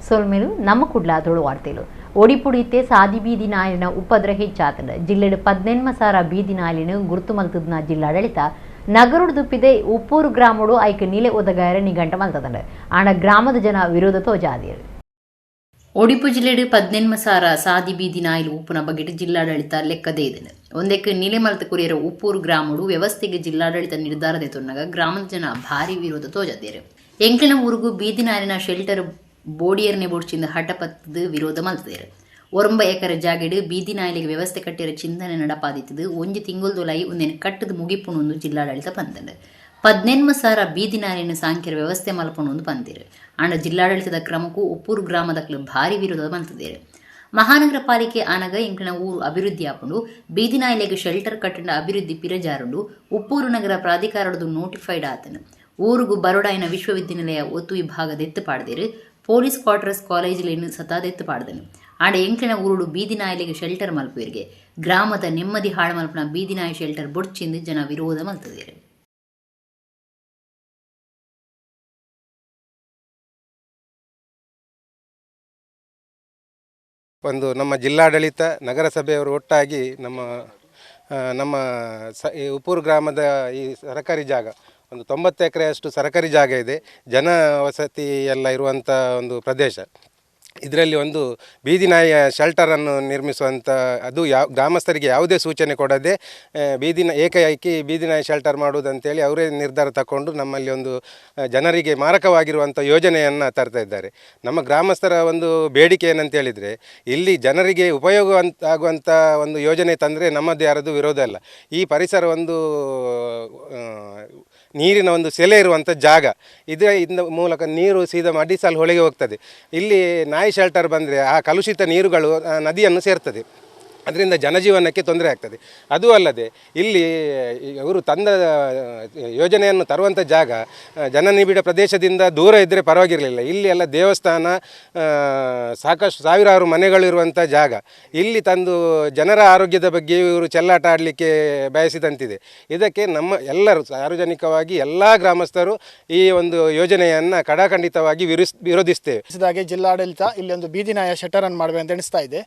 ಸೊಲ್ಮೆಲು. ನಮ್ಮ ಕುಡ್ಲ ತುಳು ವಾರ್ತೆಲು. ಒಡಿಪುಡು ಇತ್ತೆ ಸಾದಿ ಬೀದಿ ನಾಯಿನ ಉಪದ್ರ ಹೆಚ್ಚಾತಂಡ್. ಜಿಲ್ಲೆಡ್ 18,000 ಬೀದಿ ನಾಯಿಲೆನ್ ಗುರ್ತು ಮಲ್ತುದ್ನ ಜಿಲ್ಲಾಡಳಿತ ನಗರಡ್ ದುಪ್ಪಿದೆ ಉಪ್ಪೂರು ಗ್ರಾಮಡು ಐಕ್ ನಿಲೆ ಒದಗಾಯರ ನಿಘಂಟ ಮಲ್ತದಂಡ್. ಆಂಡ ಗ್ರಾಮದ ಜನ ವಿರೋಧ ತೋಜಾದೆರ್. ಒಡಿಪು ಜಿಲ್ಲೆಡ್ 18,000 ಸಾದಿ ಬೀದಿ ನಾಯಿಲು ಉಪ್ಪುನ ಬಗೆಟ್ ಜಿಲ್ಲಾಡಳಿತ ಲೆಕ್ಕ ದೆಯ್ದುಂಡು. ಒಂದೆಕ್ ನಿಲೆ ಮಲ್ತ್ ಕೊರಿಯರ ಉಪ್ಪೂರು ಗ್ರಾಮಡು ವ್ಯವಸ್ಥೆಗ್ ಜಿಲ್ಲಾಡಳಿತ ನಿರ್ಧಾರ ದೆತೊನ್ನಗ ಗ್ರಾಮದ ಜನ ಭಾರಿ ವಿರೋಧ ತೋಜಾದೆರ್. ಎಂಕ್ಲೆನ ಊರುಗು ಬೀದಿ ನಾಯಿಲೆನ ಶೆಲ್ಟರ್ ಬೋಡಿಯರ್ನೆ ಬೋಡ್ಚಿಂದ್ ಹಠ ಪತ್ತ್ ವಿರೋಧ ಮಲ್ತ್ದೆರ್. 9 ಎಕರೆ ಜಾಗೆಡ್ ಬೀದಿ ನಾಯಿಲೆಗ್ ವ್ಯವಸ್ಥೆ ಕಟ್ಟೆರೆ ಚಿಂತನೆ ನಡಪಾದಿತ್ತುದು ಒಂಜಿ ತಿಂಗೊಲ್ದೊಲಾಯಿ ಉಂದೆನ್ ಕಟ್ಟುದು ಮುಗಿಪುಂಡು ಜಿಲ್ಲಾಡಳಿತ ಪಂತುಂಡು. 18,000 ಬೀದಿ ನಾಯಿಲೆನ್ ಸಾಂಕ್ಯೆರೆ ವ್ಯವಸ್ಥೆ ಮಲ್ಪುಂಡು ಪಂತೆರ್. ಆಂಡ ಜಿಲ್ಲಾಡಳಿತದ ಕ್ರಮಕ್ಕೂ ಉಪ್ಪೂರು ಗ್ರಾಮದಕ್ಲು ಭಾರಿ ವಿರೋಧ ಮಲ್ತ್ದೆರ್. ಮಹಾನಗರ ಪಾಲಿಕೆ ಆನಗ ಎಂಕ್ಲೆನ ಊರು ಅಭಿವೃದ್ಧಿ ಆಪುಂಡು. ಬೀದಿ ನಾಯಿಲೆಗ್ ಶೆಲ್ಟರ್ ಕಟ್ಟಂಡ ಅಭಿವೃದ್ಧಿ ಪಿರಜಾರುಂಡು. ಉಪ್ಪೂರು ನಗರ ಪ್ರಾಧಿಕಾರಡ್ದ್ ನೋಟಿಫೈಡ್ ಆತುಂಡು. ಊರುಗು ಬರೊಡಾಯಿನ ವಿಶ್ವವಿದ್ಯಾನಿಲಯ ಒತ್ತು ವಿಭಾಗ ದೆತ್ತ್ ಪಾಡ್ದೆರ್. ಪೊಲೀಸ್ ಕ್ವಾರ್ಟರ್ಸ್ ಕಾಲೇಜಿಲೆನ್ ಸತಾ ದೆತ್ತ್ ಪಾಡ್ದೆರ್. ಆಂಡ ಎಂಕ್ಲೆನ ಊರುಡು ಬೀದಿ ನಾಯಿಲೆಗ್ ಶೆಲ್ಟರ್ ಮಲ್ಪುವೆರ್ಗೆ. ಗ್ರಾಮದ ನೆಮ್ಮದಿ ಹಾಳು ಮಲ್ಪುನ ಬೀದಿ ನಾಯಿ ಶೆಲ್ಟರ್ ಬೊಡ್ಚಿಂದ್ ಜನ ವಿರೋಧ ಮಲ್ತ್ದೆರ್. ಒಂದು ನಮ್ಮ ಜಿಲ್ಲಾಡಳಿತ ನಗರಸಭೆಯವರು ಒಟ್ಟಾಗಿ ನಮ್ಮ ನಮ್ಮ ಈ ಉಪ್ಪೂರು ಗ್ರಾಮದ ಈ ಸರಕಾರಿ ಜಾಗ ಒಂದು 90 ಎಕರೆಯಷ್ಟು ಸರಕಾರಿ ಜಾಗ ಇದೆ, ಜನ ವಸತಿ ಎಲ್ಲ ಇರುವಂಥ ಒಂದು ಪ್ರದೇಶ. ಇದರಲ್ಲಿ ಒಂದು ಬೀದಿ ನಾಯಿಯ ಶೆಲ್ಟರನ್ನು ನಿರ್ಮಿಸುವಂಥ, ಅದು ಗ್ರಾಮಸ್ಥರಿಗೆ ಯಾವುದೇ ಸೂಚನೆ ಕೊಡದೆ ಏಕಾಏಕಿ ಬೀದಿ ನಾಯಿ ಶೆಲ್ಟರ್ ಮಾಡುವುದಂತೇಳಿ ಅವರೇ ನಿರ್ಧಾರ ತಗೊಂಡು ನಮ್ಮಲ್ಲಿ ಒಂದು ಜನರಿಗೆ ಮಾರಕವಾಗಿರುವಂಥ ಯೋಜನೆಯನ್ನು ತರ್ತಾ ಇದ್ದಾರೆ. ನಮ್ಮ ಗ್ರಾಮಸ್ಥರ ಒಂದು ಬೇಡಿಕೆ ಏನಂತೇಳಿದರೆ, ಇಲ್ಲಿ ಜನರಿಗೆ ಉಪಯೋಗ ಆಗುವಂಥ ಒಂದು ಯೋಜನೆ ತಂದರೆ ನಮ್ಮದು ಯಾರದ್ದು ವಿರೋಧ ಅಲ್ಲ. ಈ ಪರಿಸರ ಒಂದು ನೀರಿನ ಒಂದು ಸೆಲೆ ಇರುವಂಥ ಜಾಗ, ಇದೇ ಇಂದ ಮೂಲಕ ನೀರು ಸೀದಾ ಮಡಿಸಾಲ್ ಹೊಳೆಗೆ ಹೋಗ್ತದೆ. ಇಲ್ಲಿ ನಾಯಿ ಶೆಲ್ಟರ್ ಬಂದರೆ ಆ ಕಲುಷಿತ ನೀರುಗಳು ನದಿಯನ್ನು ಸೇರ್ತದೆ, ಅದರಿಂದ ಜನಜೀವನಕ್ಕೆ ತೊಂದರೆ ಆಗ್ತದೆ. ಅದು ಅಲ್ಲದೆ ಇಲ್ಲಿ ಇವರು ತಂದ ಯೋಜನೆಯನ್ನು ತರುವಂಥ ಜಾಗ ಜನನಿಬಿಡ ಪ್ರದೇಶದಿಂದ ದೂರ ಇದ್ದರೆ ಪರವಾಗಿರಲಿಲ್ಲ. ಇಲ್ಲಿ ಎಲ್ಲ ದೇವಸ್ಥಾನ, ಸಾಕಷ್ಟು ಸಾವಿರಾರು ಮನೆಗಳಿರುವಂಥ ಜಾಗ, ಇಲ್ಲಿ ತಂದು ಜನರ ಆರೋಗ್ಯದ ಬಗ್ಗೆ ಇವರು ಚೆಲ್ಲಾಟ ಆಡಲಿಕ್ಕೆ ಬಯಸಿದಂತಿದೆ. ಇದಕ್ಕೆ ನಮ್ಮ ಎಲ್ಲರೂ ಸಾರ್ವಜನಿಕವಾಗಿ ಎಲ್ಲ ಗ್ರಾಮಸ್ಥರು ಈ ಒಂದು ಯೋಜನೆಯನ್ನು ಕಡಾಖಂಡಿತವಾಗಿ ವಿರೋಧಿಸ್ತೇವೆ. ಹಾಗೆ ಜಿಲ್ಲಾಡಳಿತ ಇಲ್ಲಿ ಒಂದು ಬೀದಿ ನಾಯ ಶೆಟ್ಟರನ್ನು ಮಾಡಬೇಕಂತ ಎಣಿಸ್ತಾ ಇದೆ.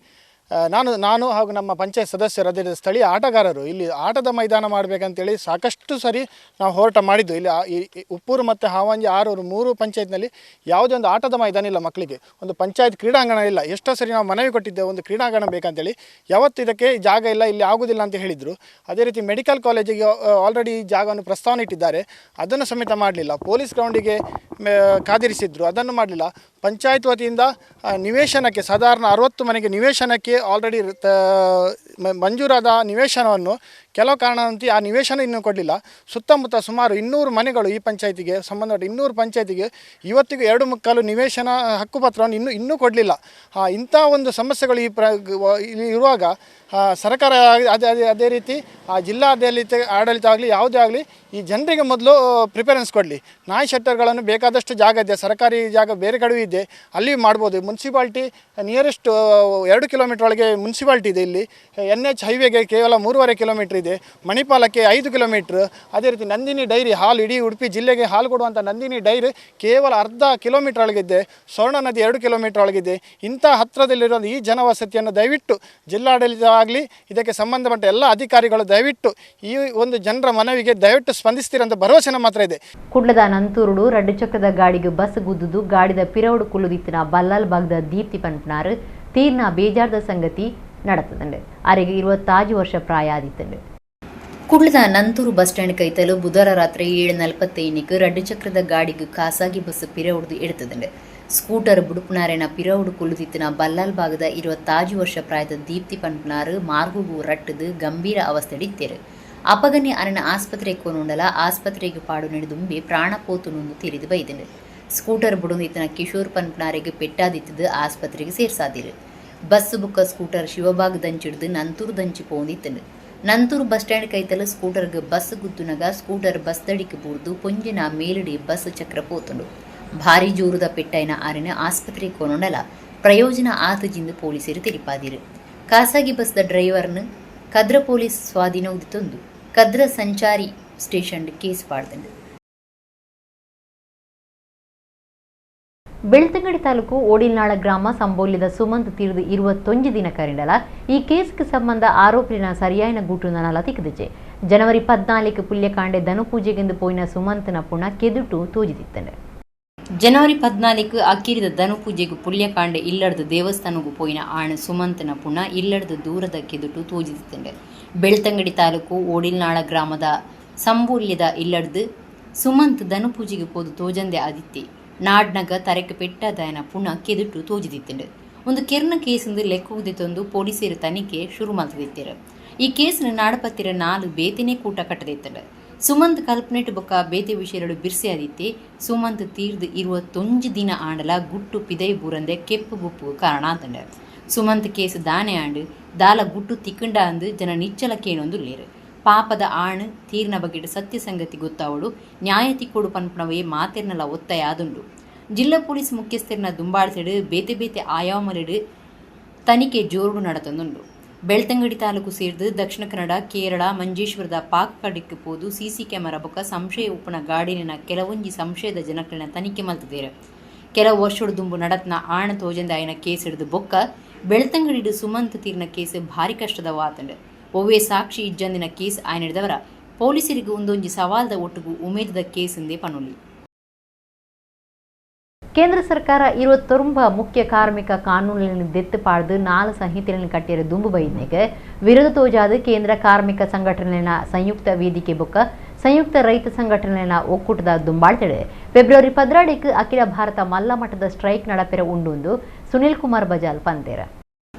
ನಾನು ಹಾಗೂ ನಮ್ಮ ಪಂಚಾಯತ್ ಸದಸ್ಯರು, ಅದೇ ರೀತಿ ಸ್ಥಳೀಯ ಆಟಗಾರರು ಇಲ್ಲಿ ಆಟದ ಮೈದಾನ ಮಾಡಬೇಕಂತೇಳಿ ಸಾಕಷ್ಟು ಸರಿ ನಾವು ಹೋರಾಟ ಮಾಡಿದ್ದು. ಇಲ್ಲಿ ಈ ಉಪ್ಪೂರು ಮತ್ತು ಹಾವಂಜಿ ಆರೂರು 3 ಪಂಚಾಯತ್ನಲ್ಲಿ ಯಾವುದೇ ಒಂದು ಆಟದ ಮೈದಾನ ಇಲ್ಲ, ಮಕ್ಕಳಿಗೆ ಒಂದು ಪಂಚಾಯತ್ ಕ್ರೀಡಾಂಗಣ ಇಲ್ಲ. ಎಷ್ಟೋ ಸರಿ ನಾವು ಮನವಿ ಕೊಟ್ಟಿದ್ದೇವೆ ಒಂದು ಕ್ರೀಡಾಂಗಣ ಬೇಕಂತೇಳಿ, ಯಾವತ್ತು ಇದಕ್ಕೆ ಜಾಗ ಇಲ್ಲ, ಇಲ್ಲಿ ಆಗುವುದಿಲ್ಲ ಅಂತ ಹೇಳಿದರು. ಅದೇ ರೀತಿ ಮೆಡಿಕಲ್ ಕಾಲೇಜಿಗೆ ಆಲ್ರೆಡಿ ಜಾಗವನ್ನು ಪ್ರಸ್ತಾವನೆ ಇಟ್ಟಿದ್ದಾರೆ, ಅದನ್ನು ಸಮೇತ ಮಾಡಲಿಲ್ಲ. ಪೊಲೀಸ್ ಗ್ರೌಂಡಿಗೆ ಕಾದಿರಿಸಿದ್ರು, ಅದನ್ನು ಮಾಡಲಿಲ್ಲ. ಪಂಚಾಯತ್ ವತಿಯಿಂದ ನಿವೇಶನಕ್ಕೆ ಸಾಧಾರಣ 60 ಮನೆಗೆ ನಿವೇಶನಕ್ಕೆ ಆಲ್ರೆಡಿ ಮಂಜೂರಾದ ನಿವೇಶನವನ್ನು ಕೆಲವು ಕಾರಣದಂತೆ ಆ ನಿವೇಶನ ಇನ್ನೂ ಕೊಡಲಿಲ್ಲ. ಸುತ್ತಮುತ್ತ ಸುಮಾರು 200 ಮನೆಗಳು ಈ ಪಂಚಾಯತಿಗೆ ಸಂಬಂಧಪಟ್ಟ 200 ಪಂಚಾಯತಿಗೆ ಇವತ್ತಿಗೂ 2.75 ನಿವೇಶನ ಹಕ್ಕುಪತ್ರವನ್ನು ಇನ್ನೂ ಕೊಡಲಿಲ್ಲ. ಇಂಥ ಒಂದು ಸಮಸ್ಯೆಗಳು ಇಲ್ಲಿ ಇರುವಾಗ, ಸರ್ಕಾರ ಅದೇ ಅದೇ ಅದೇ ರೀತಿ ಆ ಜಿಲ್ಲಾಡಳಿತ ಆಡಳಿತ ಆಗಲಿ ಯಾವುದೇ ಆಗಲಿ ಈ ಜನರಿಗೆ ಮೊದಲು ಪ್ರಿಫರೆನ್ಸ್ ಕೊಡಲಿ. ನಾಯಿ ಶೆಟ್ಟರ್ಗಳನ್ನು ಬೇಕಾದಷ್ಟು ಜಾಗ ಇದೆ, ಸರ್ಕಾರಿ ಜಾಗ ಬೇರೆ ಕಡೆಯೂ ಇದೆ, ಅಲ್ಲಿ ಮಾಡ್ಬೋದು. ಮುನ್ಸಿಪಾಲ್ಟಿ ನಿಯರೆಸ್ಟ್ 2 ಕಿಲೋಮೀಟ್ರ್ ಒಳಗೆ ಮುನ್ಸಿಪಾಲ್ಟಿ ಇದೆ. ಇಲ್ಲಿ ಎನ್ ಎಚ್ ಹೈವೇಗೆ ಕೇವಲ 3.5 ಕಿಲೋಮೀಟ್ರ್ ಇದೆ, ಮಣಿಪಾಲಕ್ಕೆ 5 ಕಿಲೋಮೀಟ್ರ್. ಅದೇ ರೀತಿ ನಂದಿನಿ ಡೈರಿ ಹಾಲು, ಇಡೀ ಉಡುಪಿ ಜಿಲ್ಲೆಗೆ ಹಾಲು ಕೊಡುವಂಥ ನಂದಿನಿ ಡೈರಿ ಕೇವಲ ಅರ್ಧ ಕಿಲೋಮೀಟ್ರ್ ಒಳಗಿದೆ, ಸ್ವರ್ಣ ನದಿ 2 ಕಿಲೋಮೀಟ್ರ್ ಒಳಗಿದೆ. ಇಂಥ ಹತ್ತಿರದಲ್ಲಿರುವ ಈ ಜನವಸತಿಯನ್ನು ದಯವಿಟ್ಟು ಜಿಲ್ಲಾಡಳಿತ ಆಗಲಿ, ಇದಕ್ಕೆ ಸಂಬಂಧಪಟ್ಟ ಎಲ್ಲ ಅಧಿಕಾರಿಗಳು ದಯವಿಟ್ಟು ಈ ಒಂದು ಜನರ ಮನವಿಗೆ ದಯವಿಟ್ಟು ಸ್ಪಂದಿಸ್ತೀರಂತ ಭರವಸೆ ನಮ್ಮ ಹತ್ರ ಇದೆ. ಕುಡ್ಲದ ನಂತೂರುಡು ರಡ್ಡು ಚಕ್ರದ ಗಾಡಿಗೆ ಬಸ್ ಗುದ್ದುದು ಗಾಡಿದ ಪಿರವಡು ಕುಲ್ಲುದಿತ್ತಿನ ಬಲ್ಲಾಲ್ ಬಾಗ್ದ ದೀಪ್ತಿ ಪನ್ಪನಾರು ತೀರ್ನ ಬೇಜಾರ್ದ ಸಂಗತಿ ನಡತದಂಡು. ಅರೆಗೆ 25 ವರ್ಷ ಪ್ರಾಯ ಆದಿತ್ತಂಡು. ಕುಡ್ಲದ ನಂತೂರು ಬಸ್ ಸ್ಟ್ಯಾಂಡ್ ಕೈತಲು ಬುಧವಾರ ರಾತ್ರಿ 7:45ಕ್ಕೆ ರಡ್ಡು ಚಕ್ರದ ಗಾಡಿಗೆ ಖಾಸಗಿ ಬಸ್ ಪಿರವುಡ್ದು ಎಡ್ತದಂಡು. ಸ್ಕೂಟರ್ ಬುಡುಪುನಾರೆನ ಪಿರವುಡು ಕುಲ್ಲುದಿತ್ತಿನ ಬಲ್ಲಾಲ್ ಬಾಗದ 25 ವರ್ಷ ಪ್ರಾಯದ ದೀಪ್ತಿ ಪನ್ಪನಾರು ಮಾರ್ಗುಗು ರಟ್ಟದು ಗಂಭೀರ ಅವಸ್ಥೆಡಿತ್ತೇರು. ಅಪಗನೆ ಅರನ ಆಸ್ಪತ್ರೆ ಕೋನುಂಡಲ ಆಸ್ಪತ್ರೆಗೆ ಪಾಡು ನಡೆದುಂಬಿ ಪ್ರಾಣ ಪೋತು ತಿಳಿದು ಬೈದನು. ಸ್ಕೂಟರ್ ಬುಡುಂದಿತ್ತಿನ ಕಿಶೋರ್ ಪನ್ಪನಾರಿಗೆ ಪೆಟ್ಟಾದಿತ್ತದು ಆಸ್ಪತ್ರೆಗೆ ಸೇರ್ಸಾದಿರು. ಬಸ್ ಬುಕ್ಕ ಸ್ಕೂಟರ್ ಶಿವಬಾಗ್ ದಂಚಿಡ್ದು ನಂತೂರು ದಂಚಿ ಪೋಂದಿತ್ತನು. ನಂತೂರು ಬಸ್ ಸ್ಟ್ಯಾಂಡ್ ಕೈತಲು ಸ್ಕೂಟರ್ಗೆ ಬಸ್ ಗುದ್ದುನಗ ಸ್ಕೂಟರ್ ಬಸ್ ದಡಿಗೆ ಬೂರ್ದು ಪೊಂಜಿನ ಮೇಲಡಿ ಬಸ್ ಚಕ್ರ ಪೋತುಂಡು. ಭಾರಿ ಜೋರುದ ಪೆಟ್ಟೈನ ಆರಿನ ಆಸ್ಪತ್ರೆ ಕೋನೊಂಡಲ ಪ್ರಯೋಜನ ಆತಜಿಂದು ಪೊಲೀಸರು ತಿಳಿಪಾದಿರು. ಖಾಸಗಿ ಬಸ್ದ ಡ್ರೈವರ್ನು ಕದ್ರ ಪೊಲೀಸ್ ಸ್ವಾಧೀನ ಉದಿತೊಂದು ಕದ್ರ ಸಂಚಾರಿ ಸ್ಟೇಷನ್ ಕೇಸ್ ಪಾಡ್ದಂಡು. Belthangady taluk ಓಡಿಲ್ನಾಳ ಗ್ರಾಮ ಸಂಬೋಲ್ಯದ ಸುಮಂತ್ ತೀರ್ದು 21 ದಿನ ಕರಿಂಡಲ ಈ ಕೇಸ್ಗೆ ಸಂಬಂಧ ಆರೋಪಿನ ಸರಿಯಾಯಿನ ಗೂಟು ನನಲ ತಿಕ್ಕದಿಚೆ. ಜನವರಿ 14 ಪುಲ್ಯಕಾಂಡೆ ಧನುಪೂಜೆಗೆಂದು ಪೋಯಿನ ಸುಮಂತನ ಪುಣ ಕೆದುಟು ತೋಜಿದಿತ್ತಂಡೆ. ಜನವರಿ 14 ಅಕ್ಕಿರಿದ ಧನುಪೂಜೆಗೂ ಪುಲ್ಯಕಾಂಡೆ ಇಲ್ಲಡ್ದು ದೇವಸ್ಥಾನಗೂ ಪೋಯಿನ ಆಣ್ ಸುಮಂತನ ಪುಣ ಇಲ್ಲಡ್ದು ದೂರದ ಕೆದುಟು ತೋಜಿದಿತ್ತಂಡೆ. ಬೆಳ್ತಂಗಡಿ ತಾಲೂಕು ಓಡಿಲ್ನಾಳ ಗ್ರಾಮದ ಸಂಬೋಲ್ಯದ ಇಲ್ಲಡ್ದು ಸುಮಂತ್ ಧನುಪೂಜೆಗೆ ಪೋದು ತೋಜಂದೆ ಆದಿತ್ತಿ ನಾಡ್ನಗ ತರೆಕ್ ಪೆಟ್ಟದಾಯನ ಪುಣ ಕೆದುಟು ತೋಜಿದಿತ್ತಂಡು. ಒಂದು ಕೆರ್ನ ಕೇಸಂದು ಲೆಕ್ಕುವುದಿತ್ತೊಂದು ಪೊಲೀಸರು ತನಿಖೆ ಶುರು ಮಾಡ್ತಿದ್ದರು. ಈ ಕೇಸ್ನ ನಾಡಪತ್ತಿರ 4 ಬೇತೆನೇ ಕೂಟ ಕಟ್ಟದಿತ್ತಂಡು. ಸುಮಂತ್ ಕಲ್ಪನೆಟ್ ಬೊಕ್ಕ ಬೇತೆ ವಿಷಯಗಳು ಬಿರ್ಸೆ ಆದಿತ್ತೆ. ಸುಮಂತ್ ತೀರ್ದು 21 ದಿನ ಆಂಡಲ ಗುಟ್ಟು ಪಿದೈ ಬೂರಂದೆ ಕೆಪ್ಪು ಗುಪ್ಪು ಕಾರಣ ಆತಂಡ. ಸುಮಂತ್ ಕೇಸ್ ದಾನೆ ಆಂಡು ದಾಲ ಗುಟ್ಟು ತಿಕ್ಕಂಡ ಅಂದು ಜನ ನಿಚ್ಚಲ ಕೇನೊಂದು ಲೇರು. ಪಾಪದ ಆಣ್ ತೀರ್ನ ಬಗೆಟ್ ಸತ್ಯ ಸಂಗತಿ ಗೊತ್ತಾವಳು ನ್ಯಾಯ ತಿಕ್ಕೋಡು ಪನ್ಪಣವೇ ಮಾತೆರ್ನಲ ಒತ್ತಾಯ ಆದುಂಡು. ಜಿಲ್ಲಾ ಪೊಲೀಸ್ ಮುಖ್ಯಸ್ಥರನ್ನ ದುಂಬಾಳ್ತಿಡು ಬೇತೆ ಬೇತೆ ಆಯಾಮಲಿಡು ತನಿಖೆ ಜೋರುಡು ನಡತಂದುಂಡು. ಬೆಳ್ತಂಗಡಿ ತಾಲೂಕು ಸೇರ್ದು ದಕ್ಷಿಣ ಕನ್ನಡ, ಕೇರಳ, ಮಂಜೇಶ್ವರದ ಪಾಕ್ ಕಡಿಕ್ ಪೋದು ಸಿಸಿ ಕ್ಯಾಮರಾ ಬೊಕ್ಕ ಸಂಶಯ ಉಪ್ಪುನ ಗಾಡಿನ ಕೆಲವೊಂಜಿ ಸಂಶಯದ ಜನಕಳನ್ನ ತನಿಖೆ ಮಲ್ತದೇರು. ಕೆಲವು ವರ್ಷಡು ದುಂಬು ನಡತ್ನ ಆಣ ತೋಜಂದ ಆಯನ ಕೇಸ್ ಹಿಡಿದು ಬೊಕ್ಕ ಬೆಳ್ತಂಗಡಿಡು ಸುಮಂತ್ ತೀರ್ನ ಕೇಸ್ ಭಾರಿ ಕಷ್ಟದ ವಾತಂಡು. ಒವ್ವೇ ಸಾಕ್ಷಿ ಇಜ್ಜಂದಿನ ಕೇಸ್ ಆಯನ ಹಿಡಿದವರ ಪೊಲೀಸರಿಗೆ ಒಂದೊಂಜಿ ಸವಾಲ್ದ ಒಟ್ಟುಗು ಉಮೇದದ ಕೇಸ್ ಎಂದೇ ಪನೊಲಿ. ಕೇಂದ್ರ ಸರ್ಕಾರ 29 ಮುಖ್ಯ ಕಾರ್ಮಿಕ ಕಾನೂನುಗಳನ್ನು ದೆತ್ತು ಪಾಡ್ದು 4 ಸಂಹಿತೆಗಳನ್ನು ಕಟ್ಟಿರ ದುಂಬು ಬೈದ್ನೆಗೆ ವಿರೋಧ ತೋಜಾದ ಕೇಂದ್ರ ಕಾರ್ಮಿಕ ಸಂಘಟನೆಯ ಸಂಯುಕ್ತ ವೇದಿಕೆ ಬೊಕ್ಕ ಸಂಯುಕ್ತ ರೈತ ಸಂಘಟನೆಯ ಒಕ್ಕೂಟದ ದುಂಬಾಳ್ತಿಡೆ. ಫೆಬ್ರವರಿ 12 ಅಖಿಲ ಭಾರತ ಮಲ್ಲ ಮಟ್ಟದ ಸ್ಟ್ರೈಕ್ ನಡಪೆರ ಉಂಡು ಸುನಿಲ್ ಕುಮಾರ್ ಬಜಾಲ್ ಪಂತೇರ.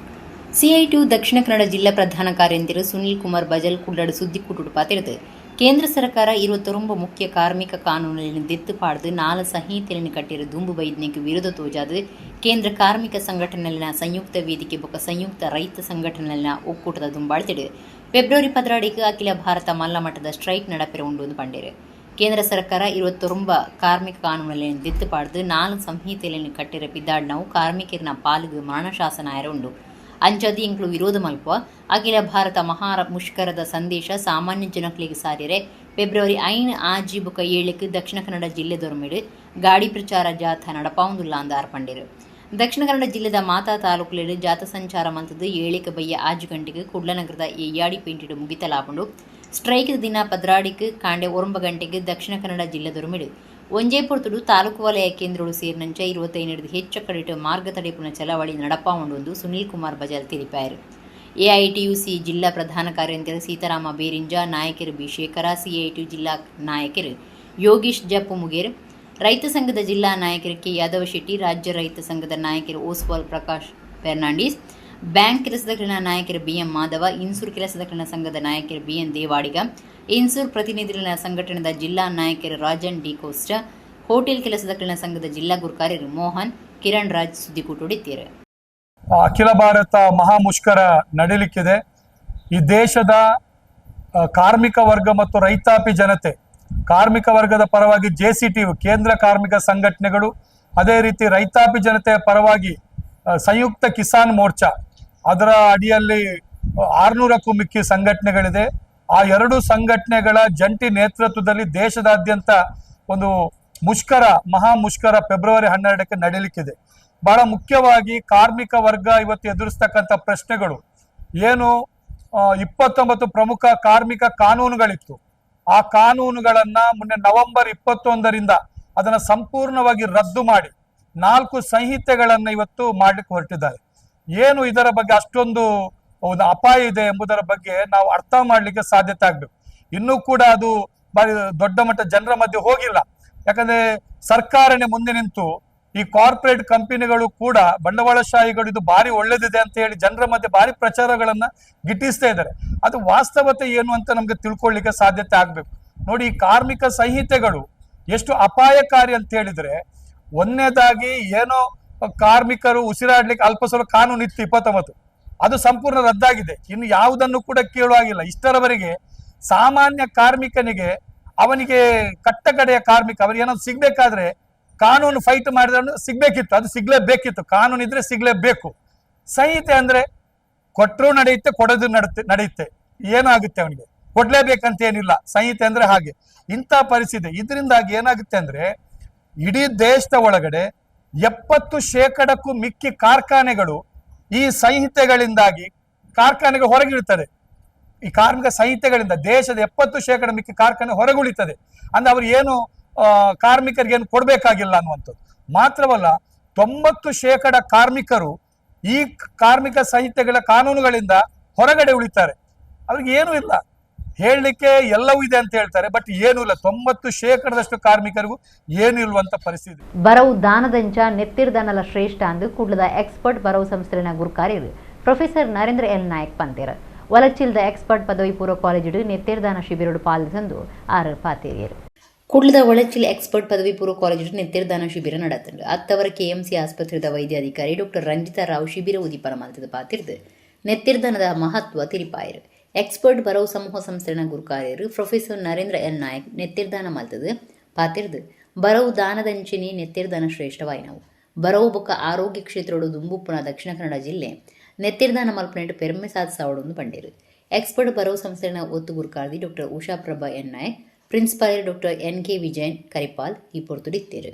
ಸಿಐಟು ದಕ್ಷಿಣ ಕನ್ನಡ ಜಿಲ್ಲಾ ಪ್ರಧಾನ ಕಾರ್ಯಂತಿರು ಸುನಿಲ್ ಕುಮಾರ್ ಬಜಾಲ್ ಕುಡ್ಲಡು ಸುದ್ದಿ ಕೂಟುಡು ಪಾತಿರದು. ಕೇಂದ್ರ ಸರ್ಕಾರ 29 ಮುಖ್ಯ ಕಾರ್ಮಿಕ ಕಾನೂನುಗಳನ್ನು ದೆತ್ತು ಪಾಡ್ದು 4 ಸಂಹಿತೆಗಳನ್ನು ಕಟ್ಟಿರ ದುಂಬು ಬೈದ್ನೆಗೆ ವಿರೋಧ ತೋಜಾದು ಕೇಂದ್ರ ಕಾರ್ಮಿಕ ಸಂಘಟನೆಯಲ್ಲಿನ ಸಂಯುಕ್ತ ವೇದಿಕೆ ಬೊಕ್ಕ ಸಂಯುಕ್ತ ರೈತ ಸಂಘಟನೆಯಲ್ಲಿನ ಒಕ್ಕೂಟದ ದುಂಬಾಳ್ತಿಡು. ಫೆಬ್ರವರಿ 12 ಅಖಿಲ ಭಾರತ ಮಲ್ಲ ಮಟ್ಟದ ಸ್ಟ್ರೈಕ್ ನಡಪೆರ ಉಂಡು ಪಂಡೇರು. ಕೇಂದ್ರ ಸರ್ಕಾರ 29 ಕಾರ್ಮಿಕ ಕಾನೂನುಗಳನ್ನು ದೆತ್ತು ಪಾಡ್ದು 4 ಸಂಹಿತೆಗಳನ್ನು ಕಟ್ಟಿರ ಪಿದ್ದಾಡ್ನವು ಕಾರ್ಮಿಕರನ ಪಾಲಿಗೆ ಮರಣಶಾಸನ ಆಯರ ಉಂಡು. ಅಂಚದಿ ಇಂಕ್ಲು ವಿರೋಧ ಮಲ್ಪ ಅಖಿಲ ಭಾರತ ಮಹಾ ಮುಷ್ಕರದ ಸಂದೇಶ ಸಾಮಾನ್ಯ ಜನಗಳಿಗೆ ಸಾರಿರೆ ಫೆಬ್ರವರಿ 5, 6 ಬೊಕ್ಕ 7 ದಕ್ಷಿಣ ಕನ್ನಡ ಜಿಲ್ಲೆ ದೊರಮಿಡು ಗಾಡಿ ಪ್ರಚಾರ ಜಾಥಾ ನಡಪಾವುಂದುಲ್ಲ ಅಂದ ಅರ್ಪಂಡಿರು. ದಕ್ಷಿಣ ಕನ್ನಡ ಜಿಲ್ಲೆದ ಮಾತಾ ತಾಲೂಕುಲೆಡು ಜಾಥಾ ಸಂಚಾರ ಮಂತದ್ದು 7 ಬಯ್ಯ 6 ಗಂಟೆಗೆ ಕುಡ್ಲನಗರದ ಎಯ್ಯಾಡಿ ಪೇಂಟಿಡು ಮುಗಿತಲಾಪುಂಡು. ಸ್ಟ್ರೈಕ್ ದಿನ 12 ಕಾಂಡೆ 9 ಗಂಟೆಗೆ ದಕ್ಷಿಣ ಕನ್ನಡ ಜಿಲ್ಲೆ ದೊರಮಿಡು ಒಂಜೇ ಪೊರ್ತುಡು ತಾಲೂಕು ವಲಯ ಕೇಂದ್ರಗಳು ಸೇರಿನಂಚ 25 ಹೆಚ್ಚ ಕಡಿಟ ಮಾರ್ಗ ತಡೆಪುನ ಚಳವಳಿ ನಡಪಾವುಂಡು ಸುನೀಲ್ ಕುಮಾರ್ ಬಜಾಲ್ ತಿಳಿಪಾಯರು. ಎಐಟಿಯುಸಿ ಜಿಲ್ಲಾ ಪ್ರಧಾನ ಕಾರ್ಯಂತರು ಸೀತಾರಾಮ ಬೇರಿಂಜ, ನಾಯಕರು ಬಿ ಶೇಖರ, ಸಿಐಟಿಯು ಜಿಲ್ಲಾ ನಾಯಕರು ಯೋಗೀಶ್ ಜಪ್ಪು ಮುಗೇರ್, ರೈತ ಸಂಘದ ಜಿಲ್ಲಾ ನಾಯಕರು ಕೆ ಯಾದವ ಶೆಟ್ಟಿ, ರಾಜ್ಯ ರೈತ ಸಂಘದ ನಾಯಕರು ಓಸ್ವಾಲ್ ಪ್ರಕಾಶ್ ಫೆರ್ನಾಂಡಿಸ್, ಬ್ಯಾಂಕ್ ಕೆಲಸದಕರಣ ನಾಯಕರು ಬಿಎಂ ಮಾಧವ, ಇನ್ಸೂರ್ ಕೆಲಸದಕರಣ ಸಂಘದ ನಾಯಕರು ಬಿಎನ್ ದೇವಾಡಿಗ, ಇನ್ಸೂರ್ ಪ್ರತಿನಿಧಿಗಳ ಸಂಘಟನೆದ ಜಿಲ್ಲಾ ನಾಯಕರು ರಾಜನ್ D Costa, hotel ಕೆಲಸದಕರಣ ಸಂಘದ ಜಿಲ್ಲಾ ಗುರುಕಾರ್ಯರು ಮೋಹನ್, ಕಿರಣ್ ರಾಜ್ ಸುದ್ದಿಕೂಟುಡಿತ್ತೀರು. ಅಖಿಲ ಭಾರತ ಮಹಾ ಮುಷ್ಕರ ನಡೀಲಿಕ್ಕಿದೆ. ಈ ದೇಶದ ಕಾರ್ಮಿಕ ವರ್ಗ ಮತ್ತು ರೈತಾಪಿ ಜನತೆ, ಕಾರ್ಮಿಕ ವರ್ಗದ ಪರವಾಗಿ ಜೆಸಿಟಿಯು ಕೇಂದ್ರ ಕಾರ್ಮಿಕ ಸಂಘಟನೆಗಳು, ಅದೇ ರೀತಿ ರೈತಾಪಿ ಜನತೆಯ ಪರವಾಗಿ ಸಂಯುಕ್ತ ಕಿಸಾನ್ ಮೋರ್ಚಾ, ಅದರ ಅಡಿಯಲ್ಲಿ 600ಕ್ಕೂ ಮಿಕ್ಕಿ ಸಂಘಟನೆಗಳಿದೆ. ಆ ಎರಡು ಸಂಘಟನೆಗಳ ಜಂಟಿ ನೇತೃತ್ವದಲ್ಲಿ ದೇಶದಾದ್ಯಂತ ಒಂದು ಮುಷ್ಕರ, ಮಹಾ ಮುಷ್ಕರ ಫೆಬ್ರವರಿ 12ಕ್ಕೆ ನಡೀಲಿಕ್ಕಿದೆ. ಬಹಳ ಮುಖ್ಯವಾಗಿ ಕಾರ್ಮಿಕ ವರ್ಗ ಇವತ್ತು ಎದುರಿಸ್ತಕ್ಕಂಥ ಪ್ರಶ್ನೆಗಳು ಏನು, 29 ಪ್ರಮುಖ ಕಾರ್ಮಿಕ ಕಾನೂನುಗಳಿತ್ತು. ಆ ಕಾನೂನುಗಳನ್ನ ಮೊನ್ನೆ ನವೆಂಬರ್ 21ರಿಂದ ಅದನ್ನ ಸಂಪೂರ್ಣವಾಗಿ ರದ್ದು ಮಾಡಿ 4 ಸಂಹಿತೆಗಳನ್ನ ಇವತ್ತು ಮಾಡ್ಲಿಕ್ಕೆ ಹೊರಟಿದ್ದಾರೆ. ಏನು ಇದರ ಬಗ್ಗೆ ಅಷ್ಟೊಂದು ಒಂದು ಅಪಾಯ ಇದೆ ಎಂಬುದರ ಬಗ್ಗೆ ನಾವು ಅರ್ಥ ಮಾಡ್ಲಿಕ್ಕೆ ಸಾಧ್ಯತೆ ಆಗ್ಬೇಕು. ಇನ್ನೂ ಕೂಡ ಅದು ಬಾರಿ ದೊಡ್ಡ ಮಟ್ಟ ಜನರ ಮಧ್ಯೆ ಹೋಗಿಲ್ಲ. ಯಾಕಂದ್ರೆ ಸರ್ಕಾರನೇ ಮುಂದೆ ನಿಂತು ಈ ಕಾರ್ಪೊರೇಟ್ ಕಂಪನಿಗಳು ಕೂಡ ಬಂಡವಾಳಶಾಹಿಗಳು ಇದು ಭಾರಿ ಒಳ್ಳೇದಿದೆ ಅಂತ ಹೇಳಿ ಜನರ ಮಧ್ಯೆ ಭಾರಿ ಪ್ರಚಾರಗಳನ್ನ ಗಿಟ್ಟಿಸ್ತಾ ಇದ್ದಾರೆ. ಅದು ವಾಸ್ತವತೆ ಏನು ಅಂತ ನಮ್ಗೆ ತಿಳ್ಕೊಳ್ಳಿಕ್ಕೆ ಸಾಧ್ಯತೆ ಆಗ್ಬೇಕು. ನೋಡಿ, ಈ ಕಾರ್ಮಿಕ ಸಂಹಿತೆಗಳು ಎಷ್ಟು ಅಪಾಯಕಾರಿ ಅಂತ ಹೇಳಿದ್ರೆ, ಒಂದನೇದಾಗಿ ಏನೋ ಕಾರ್ಮಿಕರು ಉಸಿರಾಡ್ಲಿಕ್ಕೆ ಅಲ್ಪ ಸ್ವಲ್ಪ ಕಾನೂನು ಇತ್ತು 29, ಅದು ಸಂಪೂರ್ಣ ರದ್ದಾಗಿದೆ. ಇನ್ನು ಯಾವುದನ್ನು ಕೂಡ ಕೇಳುವಾಗಿಲ್ಲ. ಇಷ್ಟರವರೆಗೆ ಸಾಮಾನ್ಯ ಕಾರ್ಮಿಕನಿಗೆ, ಅವನಿಗೆ ಕಟ್ಟಕಡೆಯ ಕಾರ್ಮಿಕ, ಅವನಿಗೆ ಏನಾದ್ರು ಸಿಗ್ಬೇಕಾದ್ರೆ ಕಾನೂನು ಫೈಟ್ ಮಾಡಿದ್ರೆ ಸಿಗ್ಬೇಕಿತ್ತು, ಅದು ಸಿಗ್ಲೇಬೇಕಿತ್ತು. ಕಾನೂನು ಇದ್ರೆ ಸಿಗ್ಲೇಬೇಕು. ಸಂಹಿತೆ ಅಂದ್ರೆ ಕೊಟ್ಟರೂ ನಡೆಯುತ್ತೆ, ಕೊಡೋದು ನಡೆಯುತ್ತೆ, ಏನಾಗುತ್ತೆ ಅವನಿಗೆ ಕೊಡ್ಲೇಬೇಕಂತ ಏನಿಲ್ಲ. ಸಂಹಿತೆ ಅಂದ್ರೆ ಹಾಗೆ. ಇಂಥ ಪರಿಸ್ಥಿತಿ. ಇದರಿಂದಾಗಿ ಏನಾಗುತ್ತೆ ಅಂದ್ರೆ, ಇಡೀ ದೇಶದ ಒಳಗಡೆ 70%ಕ್ಕೂ ಮಿಕ್ಕಿ ಕಾರ್ಖಾನೆಗಳು ಈ ಸಂಹಿತೆಗಳಿಂದಾಗಿ ಕಾರ್ಖಾನೆಗೆ ಹೊರಗಿಳ್ತದೆ. ಈ ಕಾರ್ಮಿಕ ಸಂಹಿತೆಗಳಿಂದ ದೇಶದ 70% ಮಿಕ್ಕಿ ಕಾರ್ಖಾನೆ ಹೊರಗುಳಿತದೆ. ಅಂದ್ರೆ ಅವರು ಏನು ಕಾರ್ಮಿಕರಿಗೆ ಏನು ಕೊಡಬೇಕಾಗಿಲ್ಲ ಅನ್ನುವಂಥದ್ದು. ಮಾತ್ರವಲ್ಲ, 90% ಕಾರ್ಮಿಕರು ಈ ಕಾರ್ಮಿಕ ಸಂಹಿತೆಗಳ ಕಾನೂನುಗಳಿಂದ ಹೊರಗಡೆ ಉಳಿತಾರೆ. ಅವ್ರಿಗೆ ಏನೂ ಇಲ್ಲ, ಹೇಳಲಿಕ್ಕೆ ಎಲ್ಲವೂ ಇದೆ ಅಂತ ಹೇಳ್ತಾರೆ, ಬಟ್ ಏನೂ ಇಲ್ಲ. 90%ದಷ್ಟು ಕಾರ್ಮಿಕರಿಗೂ ಏನೂ ಇಲ್ವಂತ ಪರಿಸ್ಥಿತಿ. ಬರವು ದಾನದಂಚ ನೆತ್ತಿರ್ದಾನಲ ಶ್ರೇಷ್ಠ ಅಂದು ಕೂಡ್ಲದ ಎಕ್ಸ್ಪರ್ಟ್ ಬರವು ಸಂಸ್ಥೆನ ಗುರುಕಾರ್ಯರು ಪ್ರೊಫೆಸರ್ ನರೇಂದ್ರ ಎಲ್ ನಾಯಕ್ ಪಂತೇರ್. ವಲಚಿಲ್ದ ಎಕ್ಸ್ಪರ್ಟ್ ಪದವಿ ಪೂರ್ವ ಕಾಲೇಜಿಡು ನೆತ್ತಿರ್ದಾನ ಶಿಬಿರಡು ಪಾಲ್ಸಂದು ಆರು ಪಾತೇರಿಯರು. ಕುಡ್ಲದ ಒಳಚಿಲ್ ಎಕ್ಸ್ಪರ್ಟ್ ಪದವಿ ಪೂರ್ವ ಕಾಲೇಜಿಡು ನೆತ್ತಿರ್ದಾನ ಶಿಬಿರ ನಡತಂಡು. ಅತ್ತವರ ಕೆಎಂಸಿ ಆಸ್ಪತ್ರೆದ ವೈದ್ಯಾಧಿಕಾರಿ ಡಾಕ್ಟರ್ ರಂಜಿತಾ ರಾವ್ ಶಿಬಿರ ಉದೀಪನ ಮಲ್ತದ ಪಾತಿರ್ದು ನೆತ್ತಿರ್ದಾನದ ಮಹತ್ವ ತಿರಿಪಾಯರು. ಎಕ್ಸ್ಪರ್ಟ್ ಬರವು ಸಮೂಹ ಸಂಸ್ಥೆನ ಗುರುಕಾರ್ಯರು ಪ್ರೊಫೆಸರ್ ನರೇಂದ್ರ ಎಲ್ ನಾಯಕ್ ನೆತ್ತಿರ್ದಾನ ಮಲ್ತದು ಪಾತಿರ್ದು ಬರವು ದಾನದಂಚಿನಿ ನೆತ್ತಿರ್ದಾನ ಶ್ರೇಷ್ಠವಾಯಿನವು. ಬರವು ಬೊಕ್ಕ ಆರೋಗ್ಯ ಕ್ಷೇತ್ರೋಡು ದುಂಬುಪ್ಪುನ ದಕ್ಷಿಣ ಕನ್ನಡ ಜಿಲ್ಲೆ ನೆತ್ತಿರ್ದಾನ ಮಲ್ಪನೆಟ್ಟು ಪೆರ್ಮೆ ಸಾಧಿಸಾವಡೊಂದು ಪಂಡೇರು. ಎಕ್ಸ್ಪರ್ಟ್ ಬರವು ಸಂಸ್ಥೆನ ಒತ್ತು ಗುರುಕಾರ್ದಿ doctor Usha Prabha N Nayak, principal doctor N K Vijayan Karipal ಈ ಪೊರ್ತುಡಿತ್ತೇರು.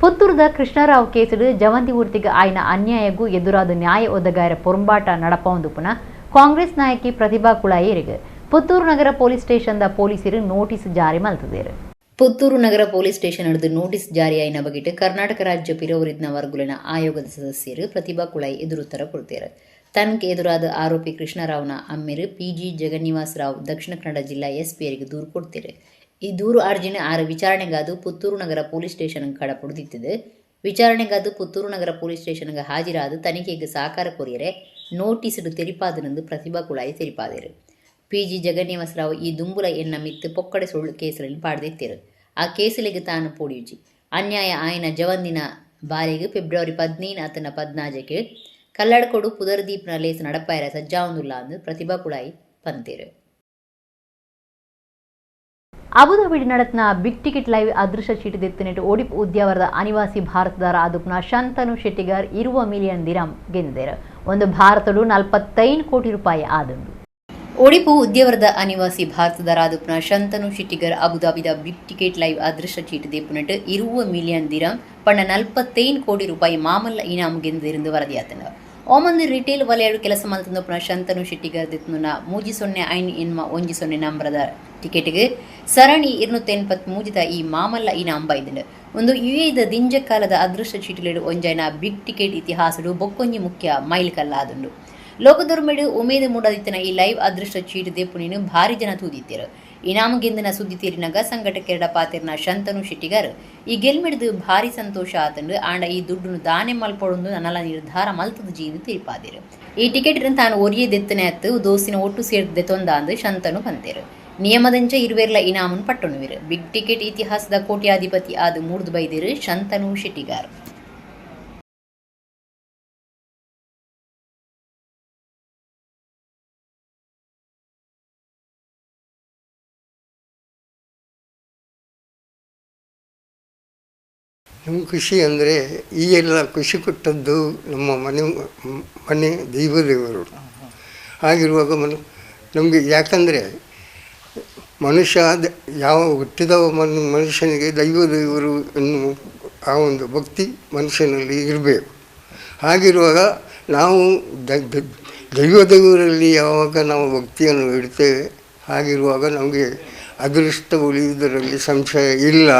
ಪುತ್ತೂರದ ಕೃಷ್ಣರಾವ್ ಕೇಸುಡು ಜವಂತಿ ಊರ್ತಿಗೆ ಆಯ್ನ ಅನ್ಯಾಯಗೂ ಎದುರಾದ ನ್ಯಾಯ ಒದಗಾಯರ ಪೊರಂಬಾಟ ನಡಪೌಂದು ಪುನಃ ಕಾಂಗ್ರೆಸ್ ನಾಯಕಿ ಪ್ರತಿಭಾ ಕುಳಾಯರಿಗೆ ಪುತ್ತೂರು ನಗರ ಪೊಲೀಸ್ ಸ್ಟೇಷನ್ದ ಪೊಲೀಸರು ನೋಟಿಸ್ ಜಾರಿ ಮಲ್ತದೇರು. ಪುತ್ತೂರು ನಗರ ಪೊಲೀಸ್ ಸ್ಟೇಷನ್ ನಡೆದು ನೋಟಿಸ್ ಜಾರಿಯಾಯಿನ ಬಗೆಟ್ ಕರ್ನಾಟಕ ರಾಜ್ಯ ಪಿರವರಿದ್ನ ವರ್ಗುಲಿನ ಆಯೋಗದ ಸದಸ್ಯರು ಪ್ರತಿಭಾ ಕುಳಾಯಿ ಎದುರುತ್ತರ ಕೊಡ್ತೇರು. ತನ್ಗೆ ಎದುರಾದ ಆರೋಪಿ ಕೃಷ್ಣರಾವ್ನ ಅಮ್ಮೆರು ಪಿಜಿ ಜಗನ್ನಿವಾಸ ರಾವ್ ದಕ್ಷಿಣ ಕನ್ನಡ ಜಿಲ್ಲಾ ಎಸ್ಪಿಯರಿಗೆ ದೂರು ಕೊಡ್ತೇರು. ಈ ದೂರು ಅರ್ಜಿನ ಆರ ವಿಚಾರಣೆಗಾದು ಪುತ್ತೂರು ನಗರ ಪೊಲೀಸ್ ಸ್ಟೇಷನ್ ಕಡಪುಡ್ದಿತ್ತಿದೆ. ವಿಚಾರಣೆಗಾದು ಪುತ್ತೂರು ನಗರ ಪೊಲೀಸ್ ಸ್ಟೇಷನ್ಗೆ ಹಾಜರಾದ ತನಿಖೆಗೆ ಸಹಕಾರ ಕೊರಿಯರೆ ನೋಟಿಸ್ ತೆರಿಪಾದನೆಂದು ಪ್ರತಿಭಾ ಕುಳಾಯಿ ತೆರಿಪಾದರು. ಪಿಜಿ ಜಗನ್ನಿವಾಸರಾವ್ ಈ ದುಂಬುಲ ಎನ್ನ ಮಿತ್ತು ಪೊಕ್ಕಡೆ ಸುಳ್ಳು ಕೇಸಲ್ಲಿ ಪಾಡ್ದಿತ್ತಿರು. ಆ ಕೇಸಲಿಗೆ ತಾನು ಪೋಡಿಯುಜಿ ಅನ್ಯಾಯ ಆಯನ ಜವಂದಿನ ಬಾರಿಗೆ ಫೆಬ್ರವರಿ 15 ಆತನ 14ಕ್ಕೆ ಕಲ್ಲಡ್ಕೊಡು ಪುದರ್ದೀಪ್ನ ಲೇಸ್ ನಡಪಾಯರ ಸಜ್ಜಾವಂದುಲ್ಲ ಅಂದು ಪ್ರತಿಭಾ ಕುಳಾಯಿ ಪಂತೇರು. ಅಬುಧಾಬಿಡ್ ನಡತ್ನ big ticket live ಅದೃಷ್ಟ ಚೀಟಿ ದೆತ್ತನೆಟ್ಟು ಒಡಿಪು ಉದ್ಯಾವರದ ಅನಿವಾಸಿ ಭಾರತದಾರ ಆದುಪ್ನ ಶಂತನು ಶೆಟ್ಟಿಗಾರ್ 20 ಮಿಲಿಯನ್ ದಿರಾಮ್ ಗೆಂದೇರು. ಒಂದು ಭಾರತಡು 45 ಕೋಟಿ ರೂಪಾಯಿ ಆದುಂಡು. ಒಡಿಪು ಉದ್ಯಾವರದ ಅನಿವಾಸಿ ಭಾರತದಾರ ಆದುಪ್ನ ಶಂತನು ಶೆಟ್ಟಿಗರ್ ಅಬುಧಾಬಿದ big ticket live ಅದೃಷ್ಟ ಚೀಟಿ ದೇಪುನೆಟ್ಟು 20 ಮಿಲಿಯನ್ ದಿರಾಮ್ ಪಣ್ಣ 45 ಕೋಟಿ ರೂಪಾಯಿ ಮಾಮಲ್ಲ ಇನಾಮು ಗೆಂದಿருந்து ವರದಿಯಾತನ. ಓಮಂದು ರಿಟೇಲ್ ವಲಯಡು ಕೆಲಸ ಮಲ್ತಂದೊಪ್ಪುನ ಶಂತನು ಶೆಟ್ಟಿಗರ್ ದೆತ್ತುನ 3051 10 ನಂಬರದ ಟಿಕೆಟ್ಗೆ ಸರಣಿ 283 ಈ ಮಾಮಲ್ಲ ಇನಾಮ್ ಬೈದಂಡು. ಒಂದು ಯುಎದ ದಿಂಜ ಕಾಲದ ಅದೃಷ್ಟ ಚೀಟಿಲೆಡು ಒಂಜೈನ ಬಿಗ್ ಟಿಕೆಟ್ ಇತಿಹಾಸಡು ಬೊಕ್ಕೊಂಜಿ ಮುಖ್ಯ ಮೈಲ್ಕಲ್ಲಾದುಂಡು. ಲೋಕದೊರ್ಮೆಡು ಉಮೇದು ಮೂಡದಿತ್ತಿನ ಈ ಲೈವ್ ಅದೃಷ್ಟ ಚೀಟಿ ದೇಪುಣಿನು ಭಾರಿ ಜನ ತೂದಿತ್ತಿರು. ಇನಾಮು ಗೆಂದಿನ ಸುದ್ದಿ ತೀರಿನಾಗ ಸಂಘಟಕೆರಡ ಪಾತಿರ್ನ ಶಂತನು ಶೆಟ್ಟಿಗಾರ್ ಈ ಗೆಲ್ಮಿಡ್ದು ಭಾರಿ ಸಂತೋಷ ಆತಂಡು. ಆಂಡ ಈ ದುಡ್ಡುನು ದಾನೆ ಮಲ್ಪೊಡೊಂದು ನನ್ನಲ ನಿರ್ಧಾರ ಮಲ್ತದ ಜೀದು ತೀರ್ಪಾದಿರು. ಈ ಟಿಕೆಟ್ ತಾನು ಒರಿಯೇ ದೆತ್ತನೆ ಅತ್ತು ದೋಸಿನ ಒಟ್ಟು ಸೇರ್ದೆ ತೊಂದ ಅಂದು ಶಂತನು ಪಂತೇರು. ನಿಯಮದಂಚ ಇರುವೆರ್ಲ ಇನಾಮನ್ ಪಟ್ಟೊಣುವಿರು. ಬಿಗ್ ಟಿಕೆಟ್ ಇತಿಹಾಸದ ಕೋಟ್ಯಾಧಿಪತಿ ಆದ ಮೂಡ್ದು ಬೈದಿರು ಶಂತನು ಶೆಟ್ಟಿಗಾರ್. ನಮ್ಮ ಖುಷಿ ಅಂದರೆ ಈ ಎಲ್ಲ ಖುಷಿ ಕೊಟ್ಟದ್ದು ನಮ್ಮ ಮನೆ ಮನೆ ದೈವದೇವರು. ಹಾಗಿರುವಾಗ ನಮಗೆ ಯಾಕಂದರೆ ಮನುಷ್ಯ ಯಾವ ಹುಟ್ಟಿದ ಮನುಷ್ಯನಿಗೆ ದೈವದೇವರು ಎನ್ನುವ ಆ ಒಂದು ಭಕ್ತಿ ಮನುಷ್ಯನಲ್ಲಿ ಇರಬೇಕು. ಹಾಗಿರುವಾಗ ನಾವು ದೈವದೇವರಲ್ಲಿ ಯಾವಾಗ ನಾವು ಭಕ್ತಿಯನ್ನು ಇಡ್ತೇವೆ, ಹಾಗಿರುವಾಗ ನಮಗೆ ಅದೃಷ್ಟ ಉಳಿಯುವುದರಲ್ಲಿ ಸಂಶಯ ಇಲ್ಲ.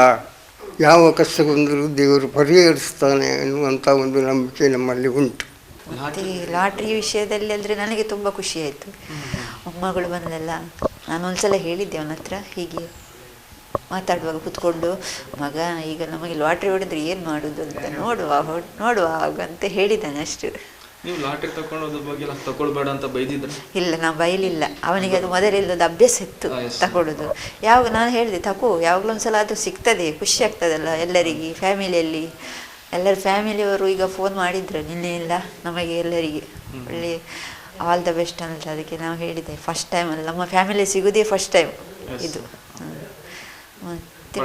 ಯಾವ ಕಷ್ಟ ಬಂದರೂ ದೇವರು ಪರಿಹರಿಸ್ತಾನೆ ಎನ್ನುವಂಥ ಒಂದು ನಂಬಿಕೆ ನಮ್ಮಲ್ಲಿ ಉಂಟು. ಮತ್ತು ಲಾಟ್ರಿ ವಿಷಯದಲ್ಲಿ ಅಂದರೆ ನನಗೆ ತುಂಬ ಖುಷಿಯಾಯಿತು. ಮೊಮ್ಮಗಳು ಬಂದಲ್ಲ, ನಾನು ಒಂದ್ಸಲ ಹೇಳಿದ್ದೆ ಅವನ ಹತ್ರ ಹೀಗೆ ಮಾತಾಡುವಾಗ ಕೂತ್ಕೊಂಡು, ಮಗ ಈಗ ನಮಗೆ ಲಾಟ್ರಿ ಹೊಡೆದ್ರೆ ಏನು ಮಾಡೋದು ಅಂತ ನೋಡುವ ನೋಡುವ ಆಗ ಅಂತ ಹೇಳಿದ್ದಾನೆ ಅಷ್ಟು. ನೀವು ಲಾಟ್ರಿ ತಗೊಂಡೋದ್ರ ಬಗ್ಗೆ ಎಲ್ಲ ತಗೊಳ್ಬೇಡ ಅಂತ ಬೈದಿದ್ರೆ? ಇಲ್ಲ, ನಾವು ಬೈಲಿಲ್ಲ. ಅವನಿಗೆ ಅದು ಮೊದಲಿಲ್ಲದ ಅಭ್ಯಾಸ ಇತ್ತು ತಗೊಳ್ಳೋದು. ಯಾವಾಗ ನಾನು ಹೇಳಿದೆ ತಗೋ, ಯಾವಾಗಲೂ ಒಂದ್ಸಲ ಆದರೂ ಸಿಗ್ತದೆ, ಖುಷಿ ಆಗ್ತದಲ್ಲ ಎಲ್ಲರಿಗೆ, ಫ್ಯಾಮಿಲಿಯಲ್ಲಿ ಎಲ್ಲರ ಫ್ಯಾಮಿಲಿಯವರು ಈಗ ಫೋನ್ ಮಾಡಿದ್ರು ನಿನ್ನೆ ಎಲ್ಲ ನಮಗೆ ಎಲ್ಲರಿಗೆ ಒಳ್ಳೆ all the best ಅಂತ. ಅದಕ್ಕೆ ನಾವು ಹೇಳಿದೆ ಫಸ್ಟ್ ಟೈಮ್ ಅಲ್ಲ, ನಮ್ಮ ಫ್ಯಾಮಿಲಿ ಸಿಗೋದೇ ಫಸ್ಟ್ ಟೈಮ್ ಇದು. ಮತ್ತು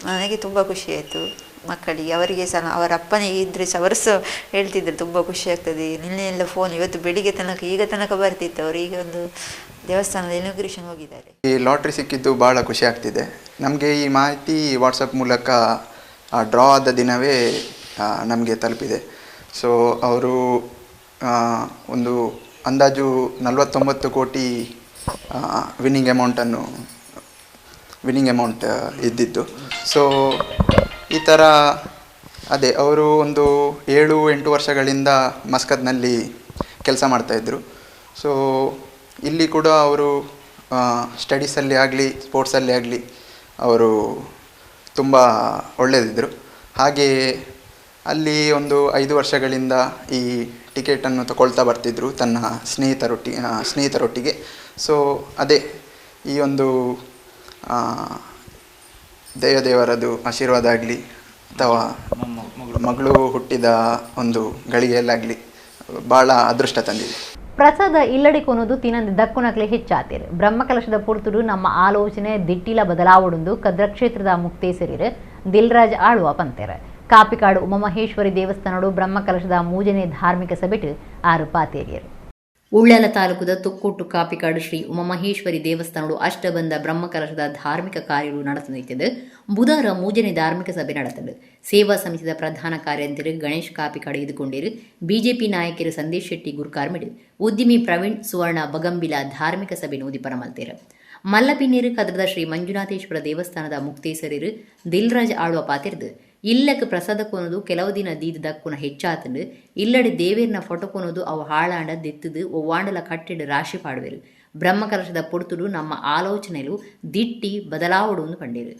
ನನಗೆ ತುಂಬ ಖುಷಿ ಆಯಿತು. ಮಕ್ಕಳಿಗೆ ಅವರಿಗೆ ಸಹ, ಅವರ ಅಪ್ಪನಿಗೆ ಇದ್ದರೆ ಸಹ ಅವರು ಸಹ ಹೇಳ್ತಿದ್ರು ತುಂಬ ಖುಷಿ ಆಗ್ತದೆ. ನಿನ್ನೆ ಎಲ್ಲ ಫೋನ್ ಇವತ್ತು ಬೆಳಿಗ್ಗೆ ತನಕ ಈಗ ತನಕ ಬರ್ತಿತ್ತು. ಅವರು ಈಗ ಒಂದು ದೇವಸ್ಥಾನದ ಇನಾಗ್ರೇಷನ್ ಹೋಗಿದ್ದಾರೆ. ಈ ಲಾಟ್ರಿ ಸಿಕ್ಕಿದ್ದು ಭಾಳ ಖುಷಿ ಆಗ್ತಿದೆ ನಮಗೆ. ಈ ಮಾಹಿತಿ ವಾಟ್ಸಪ್ ಮೂಲಕ ಡ್ರಾ ಆದ ದಿನವೇ ನಮಗೆ ತಲುಪಿದೆ. ಸೊ ಅವರು ಒಂದು ಅಂದಾಜು 49 ಕೋಟಿ ವಿನ್ನಿಂಗ್ ಅಮೌಂಟ್ ಇದ್ದಿದ್ದು. ಸೊ ಈ ಥರ ಅದೇ ಅವರು ಒಂದು 7-8 ವರ್ಷಗಳಿಂದ ಮಸ್ಕತ್ನಲ್ಲಿ ಕೆಲಸ ಮಾಡ್ತಾಯಿದ್ರು. ಸೊ ಇಲ್ಲಿ ಕೂಡ ಅವರು ಸ್ಟಡೀಸಲ್ಲಿ ಆಗಲಿ ಸ್ಪೋರ್ಟ್ಸಲ್ಲಿ ಆಗಲಿ ಅವರು ತುಂಬ ಒಳ್ಳೆಯದಿದ್ದರು. ಹಾಗೆಯೇ ಅಲ್ಲಿ ಒಂದು 5 ವರ್ಷಗಳಿಂದ ಈ ಟಿಕೆಟನ್ನು ತಗೊಳ್ತಾ ಬರ್ತಿದ್ದರು ತನ್ನ ಸ್ನೇಹಿತರೊಟ್ಟಿಗೆ. ಸೊ ಅದೇ ಈ ಒಂದು ದೈವದೇವರದು ಆಶೀರ್ವಾದ ಆಗಲಿ ಅಥವಾ ಮಗಳು ಹುಟ್ಟಿದ ಒಂದು ಗಳಿಗೆಯಲ್ಲಾಗಲಿ ಭಾಳ ಅದೃಷ್ಟ ತಂದಿದೆ. ಪ್ರಸಾದ ಇಲ್ಲಡೆ ಕೊನೋದು ತಿನ್ನಂದು ದಕ್ಕುನಕ್ಲೆ ಹೆಚ್ಚಾತೀರು. ಬ್ರಹ್ಮಕಲಶದ ಪೊರ್ತುಡು ನಮ್ಮ ಆಲೋಚನೆ ದಿಟ್ಟಿಲ ಬದಲಾವಡುಂದು ಕದ್ರ ಕ್ಷೇತ್ರದ ಮುಕ್ತೇಸರಿರು ದಿಲ್ರಾಜ್ ಆಳುವ ಪಂತೆರು. ಕಾಪಿಕಾಡು ಉಮಾಮಹೇಶ್ವರಿ ದೇವಸ್ಥಾನಡು ಬ್ರಹ್ಮಕಲಶದ ಮೂಜನೆ ಧಾರ್ಮಿಕ ಸಭೆಟು 6 ಪಾತೇರಿಯರು. ಉಳ್ಳಾಲ ತಾಲೂಕುದ ತೊಕ್ಕೊಟ್ಟು ಕಾಪಿಕಾಡು ಶ್ರೀ ಉಮಾಮಹೇಶ್ವರಿ ದೇವಸ್ಥಾನಡು ಅಷ್ಟಬಂಧ ಬ್ರಹ್ಮಕಲಶದ ಧಾರ್ಮಿಕ ಕಾರ್ಯಗಳು ನಡೆಸುತ್ತಿದ್ದು ಬುಧವಾರ ಮೂಜನೆ ಧಾರ್ಮಿಕ ಸಭೆ ನಡೆತದು. ಸೇವಾ ಸಮಿತಿಯ ಪ್ರಧಾನ ಕಾರ್ಯಂತಿರು ಗಣೇಶ್ ಕಾಪಿಕಾಡು ಎದುಕೊಂಡಿರು ಬಿಜೆಪಿ ನಾಯಕರು ಸಂದೇಶ್ ಶೆಟ್ಟಿ ಗುರುಕಾರ್ಮಿಡು ಉದ್ಯಮಿ ಪ್ರವೀಣ್ ಸುವರ್ಣ ಬಗಂಬಿಲ ಧಾರ್ಮಿಕ ಸಭೆ ನೂದಿಪನ ಮಲ್ತೇರು. ಮಲ್ಲಪಿನ್ನೇರು ಕದ್ರದ ಶ್ರೀ ಮಂಜುನಾಥೇಶ್ವರ ದೇವಸ್ಥಾನದ ಮುಕ್ತೇಸರಿರು ದಿಲ್ರಾಜ್ ಆಳುವ ಪಾತಿರ್ದು ಇಲ್ಲಕ್ಕೆ ಪ್ರಸಾದ ಕೊನೋದು ಕೆಲವು ದಿನ ದೀದ ದಕ್ಕುನ ಹೆಚ್ಚಾತಂಡು ಇಲ್ಲಡೆ ದೇವೇರ್ನ ಫೋಟೋ ಕೊನೋದು ಅವು ಹಾಳಾಂಡ ದಿತ್ತದು ಒವ್ವಾಂಡಲ ಕಟ್ಟಿಡು ರಾಶಿ ಪಾಡುವೆರು. ಬ್ರಹ್ಮಕಲಶದ ಪೊರ್ತುಡು ನಮ್ಮ ಆಲೋಚನೆಲು ದಿಟ್ಟಿ ಬದಲಾವಡು ಒಂದು ಪಂಡೇರು.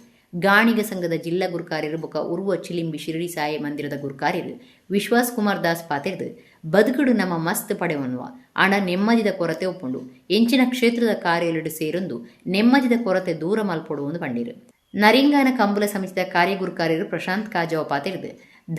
ಗಾಣಿಗ ಸಂಘದ ಜಿಲ್ಲಾ ಗುರುಕಾರ್ಯರು ಬೊಕ ಉರ್ವ ಚಿಲಿಂಬಿ ಶಿರಡಿ ಸಾಯಿ ಮಂದಿರದ ಗುರುಕಾರ್ಯರು ವಿಶ್ವಾಸ್ ಕುಮಾರ್ ದಾಸ್ ಪಾತಿರ್ದು ಬದುಕುಡು ನಮ್ಮ ಮಸ್ತ್ ಪಡೆವನ್ನುವ ಆಂಡ ನೆಮ್ಮದಿದ ಕೊರತೆ ಒಪ್ಪುಂಡು ಎಂಚಿನ ಕ್ಷೇತ್ರದ ಕಾರ್ಯಲಿಡು ಸೇರೊಂದು ನೆಮ್ಮದಿದ ಕೊರತೆ ದೂರ ಮಲ್ಪೊಡು ಒಂದು ಪಂಡೇರು. ನರಿಂಗಾನ ಕಂಬುಲ ಸಮಿತಿದ ಕಾರ್ಯಗುರುಕಾರ್ಯರು ಪ್ರಶಾಂತ್ ಕಾಜವ ಪಾತಿರ್ದು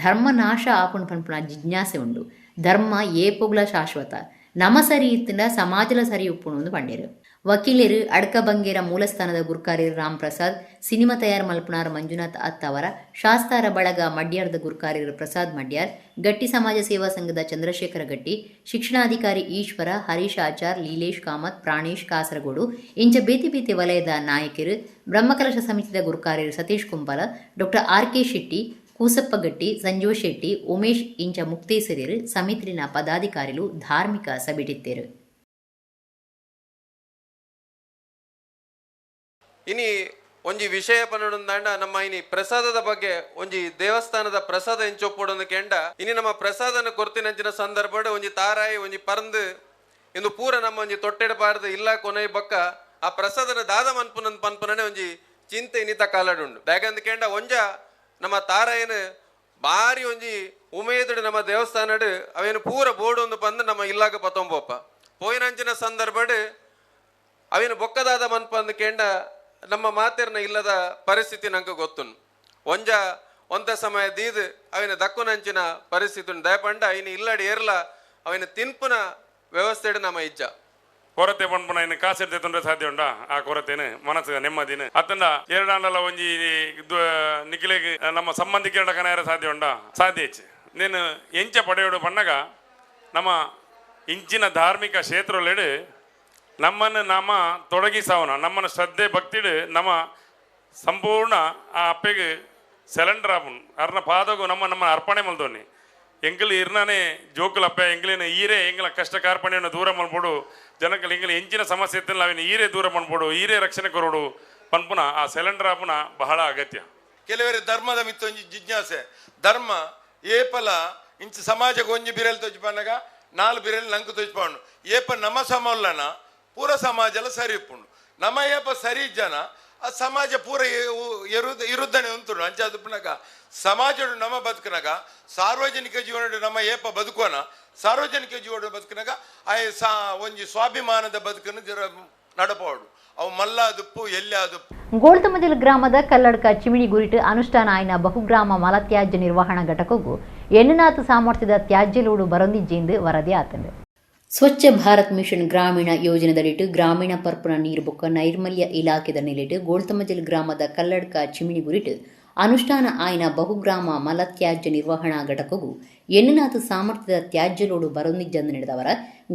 ಧರ್ಮ ನಾಶ ಆಪುಣ್ ಪನ್ಪುಣ ಜಿಜ್ಞಾಸೆ ಉಂಡು, ಧರ್ಮ ಏಪೊಗ್ಲ ಶಾಶ್ವತ, ನಮ ಸರಿ ಇತ್ತಿಂಡ ಸಮಾಜಲ ಸರಿ ಉಪ್ಪುಣು ಒಂದು ಪಂಡೇರು. ವಕೀಲರು ಅಡ್ಕ ಬಂಗೇರ ಮೂಲಸ್ಥಾನದ ಗುರುಕಾರ್ಯರು ರಾಮ್ ಪ್ರಸಾದ್, ಸಿನಿಮಾ ತಯಾರು ಮಲ್ಪುಣಾರ್ ಮಂಜುನಾಥ್ ಅತ್ತವರ, ಶಾಸ್ತಾರ ಬಳಗ ಮಡ್ಯಾರ್ದ ಗುರುಕಾರ್ಯರು ಪ್ರಸಾದ್ ಮಡ್ಯಾರ್, ಗಟ್ಟಿ ಸಮಾಜ ಸೇವಾ ಸಂಘದ ಚಂದ್ರಶೇಖರ ಗಟ್ಟಿ, ಶಿಕ್ಷಣಾಧಿಕಾರಿ ಈಶ್ವರ, ಹರೀಶ್ ಆಚಾರ್, ಲೀಲೇಶ್ ಕಾಮತ್, ಪ್ರಾಣೇಶ್ ಕಾಸರಗೋಡು ಇಂಚ ಬೇತೆ ಬೇತೆ ವಲಯದ ನಾಯಕರು, ಬ್ರಹ್ಮಕಲಶ ಸಮಿತಿದ ಗುರುಕಾರ್ಯರು Satish ಕುಂಬಾಲ, doctor R K Shetty, Koosappa Gatti, Sanjeeva Shetty, Umesh ಇಂಚ ಮುಕ್ತೇಸರಿಯರು ಸಮಿತಿನ ಪದಾಧಿಕಾರಿಗಳು ಧಾರ್ಮಿಕ ಸಭೆಟಿತ್ತೇರು. ಇನಿ ಒಂಜಿ ವಿಷಯ ಪನ್ನೊಂದಾಂಡ ನಮ್ಮ ಇನಿ ಪ್ರಸಾದದ ಬಗ್ಗೆ ಒಂಜಿ ದೇವಸ್ಥಾನದ ಪ್ರಸಾದ ಎಂಚೊಪ್ಪೊಡೊಂದು ಕೆಂಡ ಇನಿ ನಮ್ಮ ಪ್ರಸಾದನ ಕೊರ್ತಿನಂಚಿನ ಸಂದರ್ಭಡ್ ಒಂಜಿ ತಾರಾಯಿ ಒಂಜಿ ಪರಂದು ಇಂದು ಪೂರ ನಮ್ಮ ಒಂಜಿ ತೊಟ್ಟೆಡಬಾರ್ದು ಇಲ್ಲ ಕೊನೆ ಬಕ್ಕ ಆ ಪ್ರಸಾದನ ದಾದ ಮನ್ಪುನಂದ್ ಪನ್ಪುನನೆ ಒಂಜಿ ಚಿಂತೆ ಇನಿತ ಕಾಲಡುಂಡು. ದಾಗಂದ್ ಕೆಂಡ ಒಂಜ ನಮ್ಮ ತಾರಾಯನ ಬಾರಿ ಒಂಜಿ ಉಮೇದುಡು ನಮ್ಮ ದೇವಸ್ಥಾನಡು ಅವೇನು ಪೂರ ಬೋರ್ಡ್ ಒಂದು ಪಂದು ನಮ್ಮ ಇಲ್ಲಾಗ ಪತ್ತೊಂಬೋಪ ಪೋಯಿನಂಚಿನ ಸಂದರ್ಭಡ್ ಅವೇನು ಬೊಕ್ಕದಾದ ಮನ್ಪಂದು ಕೆಂಡ ನಮ್ಮ ಮಾತೆರ್ನ ಇಲ್ಲದ ಪರಿಸ್ಥಿತಿ ನಂಗೆ ಗೊತ್ತುನ್. ಒಂಜ ಒಂತ ಸಮಯ ದೀದ್ ಅವಿನ ದಕ್ಕುನಂಚಿನ ಪರಿಸ್ಥಿತಿ ದಯಪಂಡ ಇನ್ನು ಇಲ್ಲಡಿ ಏರ್ಲ ಅವಿನ ತಿನ್ಪುನ ವ್ಯವಸ್ಥೆ ನಮ್ಮ ಇಜ್ಜ ಕೊರತೆ ಪನ್ಪುನ ಇನ್ನು ಕಾಸು ತೊಂದರೆ ಸಾಧ್ಯ ಉಂಟಾ ಆ ಕೊರತೆನು ಮನಸ್ಸು ನೆಮ್ಮದಿನ ಅತ್ತಂಡ ಎರಡಾಂಡಲ ಒಂಜಿ ನಿಖಿಲಿಗೆ ನಮ್ಮ ಸಂಬಂಧಿಕರ ಕನಾಯರ ಸಾಧ್ಯ ಉಂಟಾ ಸಾಧ್ಯ ಹೆಚ್ಚು ನೀನು ಎಂಚ ಪಡೆಯೋಡು ಪಣ್ಣಗ ನಮ್ಮ ಇಂಚಿನ ಧಾರ್ಮಿಕ ಕ್ಷೇತ್ರಲೆಡು ನಮ್ಮನ್ನು ನಾಮ ತೊಡಗಿಸಾವನ ನಮ್ಮನ್ನು ಶ್ರದ್ಧೆ ಭಕ್ತಿಡು ನಮ್ಮ ಸಂಪೂರ್ಣ ಆ ಅಪ್ಪೆಗೆ ಸೆಲೆಂಡರ್ ಆಪುನ್ ಅರ್ನ ಪಾದಗು ನಮ್ಮ ನಮ್ಮ ಅರ್ಪಣೆ ಮಲ್ದೋನಿ ಎಂಕಲ್ ಇರ್ನಾನೆ ಜೋಕುಲ್ ಅಪ್ಪ ಎಂಗ್ಲೇನ ಈರೇ ಎಂಗ್ಲ ಕಷ್ಟ ಕಾರ್ಪಣ್ಯವನ್ನು ದೂರ ಮಲ್ಪೋಡು ಜನಕ್ಕೆ ಎಂಗ್ಲ ಎಂಚಿನ ಸಮಸ್ಯೆ ಇತ್ತಲ್ಲ ಅವಿನ ಈರೇ ದೂರ ಮಲ್ಪೋಡು ಈರೇ ರಕ್ಷಣೆ ಕೊರೋಡು ಪನ್ಪುನ ಆ ಸೆಲೆಂಡರ್ ಆಪುನ ಬಹಳ ಅಗತ್ಯ. ಕೆಲವರು ಧರ್ಮದ ಮಿತ್ತೊಂಜಿ ಜಿಜ್ಞಾಸೆ ಧರ್ಮ ಏಪಲ ಇಂಚ ಸಮಾಜಕ್ಕೆ ಒಂಜಿ ಬಿರಲ್ ತೊಜ್ಪನ್ನಗ ನಾಲ್ ಬಿರಲ್ ನಂಗೆ ತೊಜ್ಪಾಂಡು ಏಪ ನಮ್ಮ ಸಮಲ್ಲನ ಪೂರ ಸಮಾಜಲ ಸರಿ ಉಪ್ಪುಂಡು ನಮ್ಮ ಏಪ ಸರಿ ಜನ ಆ ಸಮಾಜ ಪೂರ ಇರುದ್ದಾನೆ ಉಂಟು. ಅಂಚಾದುಪ್ಪುನಗ ಸಮಾಜಡು ನಮ್ಮ ಬದುಕುನಗ ಸಾರ್ವಜನಿಕ ಜೀವನಡು ನಮ್ಮ ಏಪ ಬದುಕೋನ, ಸಾರ್ವಜನಿಕ ಜೀವನ ಬದುಕುನಗ ಆಯ ಸಾ ಒಂಜಿ ಸ್ವಾಭಿಮಾನದ ಬದುಕನ್ನು ನಡಪೋಡು. ಅವು ಮಲ್ಲಾದುಪ್ಪು ಎಲ್ಲಾದುಪ್ಪು. ಗೋಳ್ತಮಜಲ್ ಗ್ರಾಮದ ಕಲ್ಲಡ್ಕ ಚಿಮಿಣಿ ಗುರಿಟು ಅನುಷ್ಠಾನ ಆಯ್ನ ಬಹುಗ್ರಾಮ ಮಲತ್ಯಾಜ್ಯ ನಿರ್ವಹಣಾ ಘಟಕಕ್ಕೂ ಎಣ್ಣನಾಥ ಸಾಮರ್ಥ್ಯದ ತ್ಯಾಜ್ಯ ಲೋಡು ಬರೊಂದಿಜ್ಜೆಂದು ವರದಿ ಆತಂಡು. ಸ್ವಚ್ಛ ಭಾರತ್ ಮಿಷನ್ ಗ್ರಾಮೀಣ ಯೋಜನೆದಡಿಟ್ಟು ಗ್ರಾಮೀಣ ಪರ್ಪುನ ನೀರು ಬೊಕ್ಕ ನೈರ್ಮಲ್ಯ ಇಲಾಖೆದ ನೆಲೆಟ್ ಗೋಳ್ತಮಜಲ್ ಗ್ರಾಮದ ಕಲ್ಲಡ್ಕ ಚಿಮಿಣಿ ಗುರಿಟು ಅನುಷ್ಠಾನ ಆಯ್ನ ಬಹುಗ್ರಾಮ ಮಲತ್ಯಾಜ್ಯ ನಿರ್ವಹಣಾ ಘಟಕಗೂ ಎಣ್ಣನಾಥ ಸಾಮರ್ಥ್ಯದ ತ್ಯಾಜ್ಯ ಲೋಡು ಬರೊಂದಿಜ್ಜಂದು ನಡೆದವರ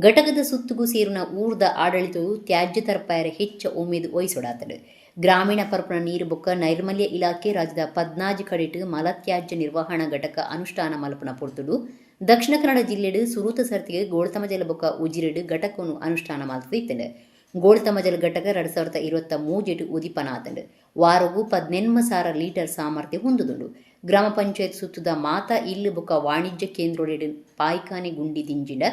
ಘಟಕದ ಸುತ್ತುಗೂ ಸೇರುನ ಊರ್ದ ಆಡಳಿತವು ತ್ಯಾಜ್ಯ ತರ್ಪಾಯರ ಹೆಚ್ಚ ಉಮೇದು ವಹಿಸೊಡಾತಡು. ಗ್ರಾಮೀಣ ಪರ್ಪುನ ನೀರು ಬೊಕ್ಕ ನೈರ್ಮಲ್ಯ ಇಲಾಖೆ ರಾಜ್ಯದ 14 ಕಡೆಟು ಮಲತ್ಯಾಜ್ಯ ನಿರ್ವಹಣಾ ಘಟಕ ಅನುಷ್ಠಾನ ಮಲ್ಪುನ ಪೊರ್ತುಡು ದಕ್ಷಿಣ ಕನ್ನಡ ಜಿಲ್ಲೆಡು ಸುರೂತ ಸರ್ತಿಗೆ ಗೋಳ್ತಮಜಲ ಬೊಕ್ಕ ಉಜಿರೆಡು ಘಟಕವನ್ನು ಅನುಷ್ಠಾನ ಮಲ್ತಿತ್ತಂಡು. ಗೋಳ್ತಮಜಲ ಘಟಕ 2023 ಉದಿಪನ ಆತಂಡು. ವಾರಗೂ 18,000 ಲೀಟರ್ ಸಾಮರ್ಥ್ಯ ಹೊಂದುದುಂಡು. ಗ್ರಾಮ ಪಂಚಾಯತ್ ಸುತ್ತದ ಮಾತಾ ಇಲ್ಲು ಬೊಕ್ಕ ವಾಣಿಜ್ಯ ಕೇಂದ್ರೊಡೆಡು ಪಾಯ್ಖಾನೆ ಗುಂಡಿ ದಿಂಜಿಂಡ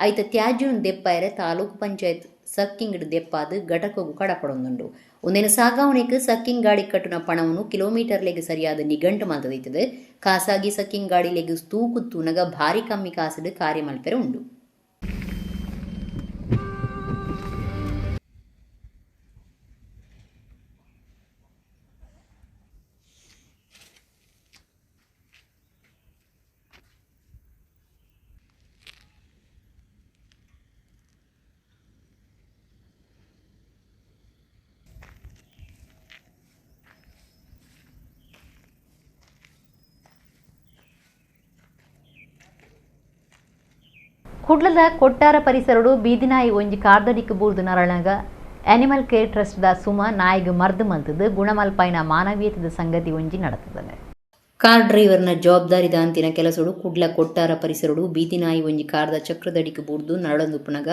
ಐತ ತ್ಯಾಜ್ಯನು ದೆಪ್ಪಾಯರೆ ತಾಲೂಕು ಪಂಚಾಯತ್ ಸಕ್ಕಿಂಗ್ ದೆಪ್ಪಾದು ಘಟಕಗೂ ಕಡಪಡೊಂದುಂಡು. ಒಂದೇನು ಸಾಗಾವಣೆಗೆ ಸಕ್ಕಿಂಗ್ ಗಾಡಿ ಕಟ್ಟುನ ಪಣವನ್ನು ಕಿಲೋಮೀಟರ್ಲೆಗೆ ಸರಿಯಾದ ನಿಘಂಟು ಮಲ್ತದಿತ್ತದು. ಖಾಸಾಗಿ ಸಕ್ಕಿಂಗ್ ಗಾಡಿಲೆಗ್ ತೂಕು ತೂನಗ ಭಾರಿ ಕಮ್ಮಿ ಕಾಸುಡು ಕಾರ್ಯ ಮಲ್ಪೆರೆ ಉಂಡು. ಕುಡ್ಲದ ಕೊಟ್ಟಾರ ಪರಿಸರಡು ಬೀದಿನಾಯಿ ಒಂಜಿ ಕಾರ್ದಡಿಕ್ ಬೂರ್ದು ನರಳಗ animal care trust the Suma ನಾಯಿಗ್ ಮರ್ದು ಮಲ್ತದು ಗುಣಮಲ್ಪಾಯಿನ ಮಾನವೀಯತದ ಸಂಗತಿ ಒಂಜಿ ನಡತದೆ. ಕಾರ್ ಡ್ರೈವರ್ನ ಜವಾಬ್ದಾರಿ ದಾಂತಿನ ಕೆಲಸಡು ಕುಡ್ಲ ಕೊಟ್ಟಾರ ಪರಿಸರಡು ಬೀದಿನಾಯಿ ಒಂಜಿ ಕಾರ್ದ ಚಕ್ರದಡಿಕ್ ಬೂರ್ದು ನರಳೊಂದುಪ್ಪುನಗ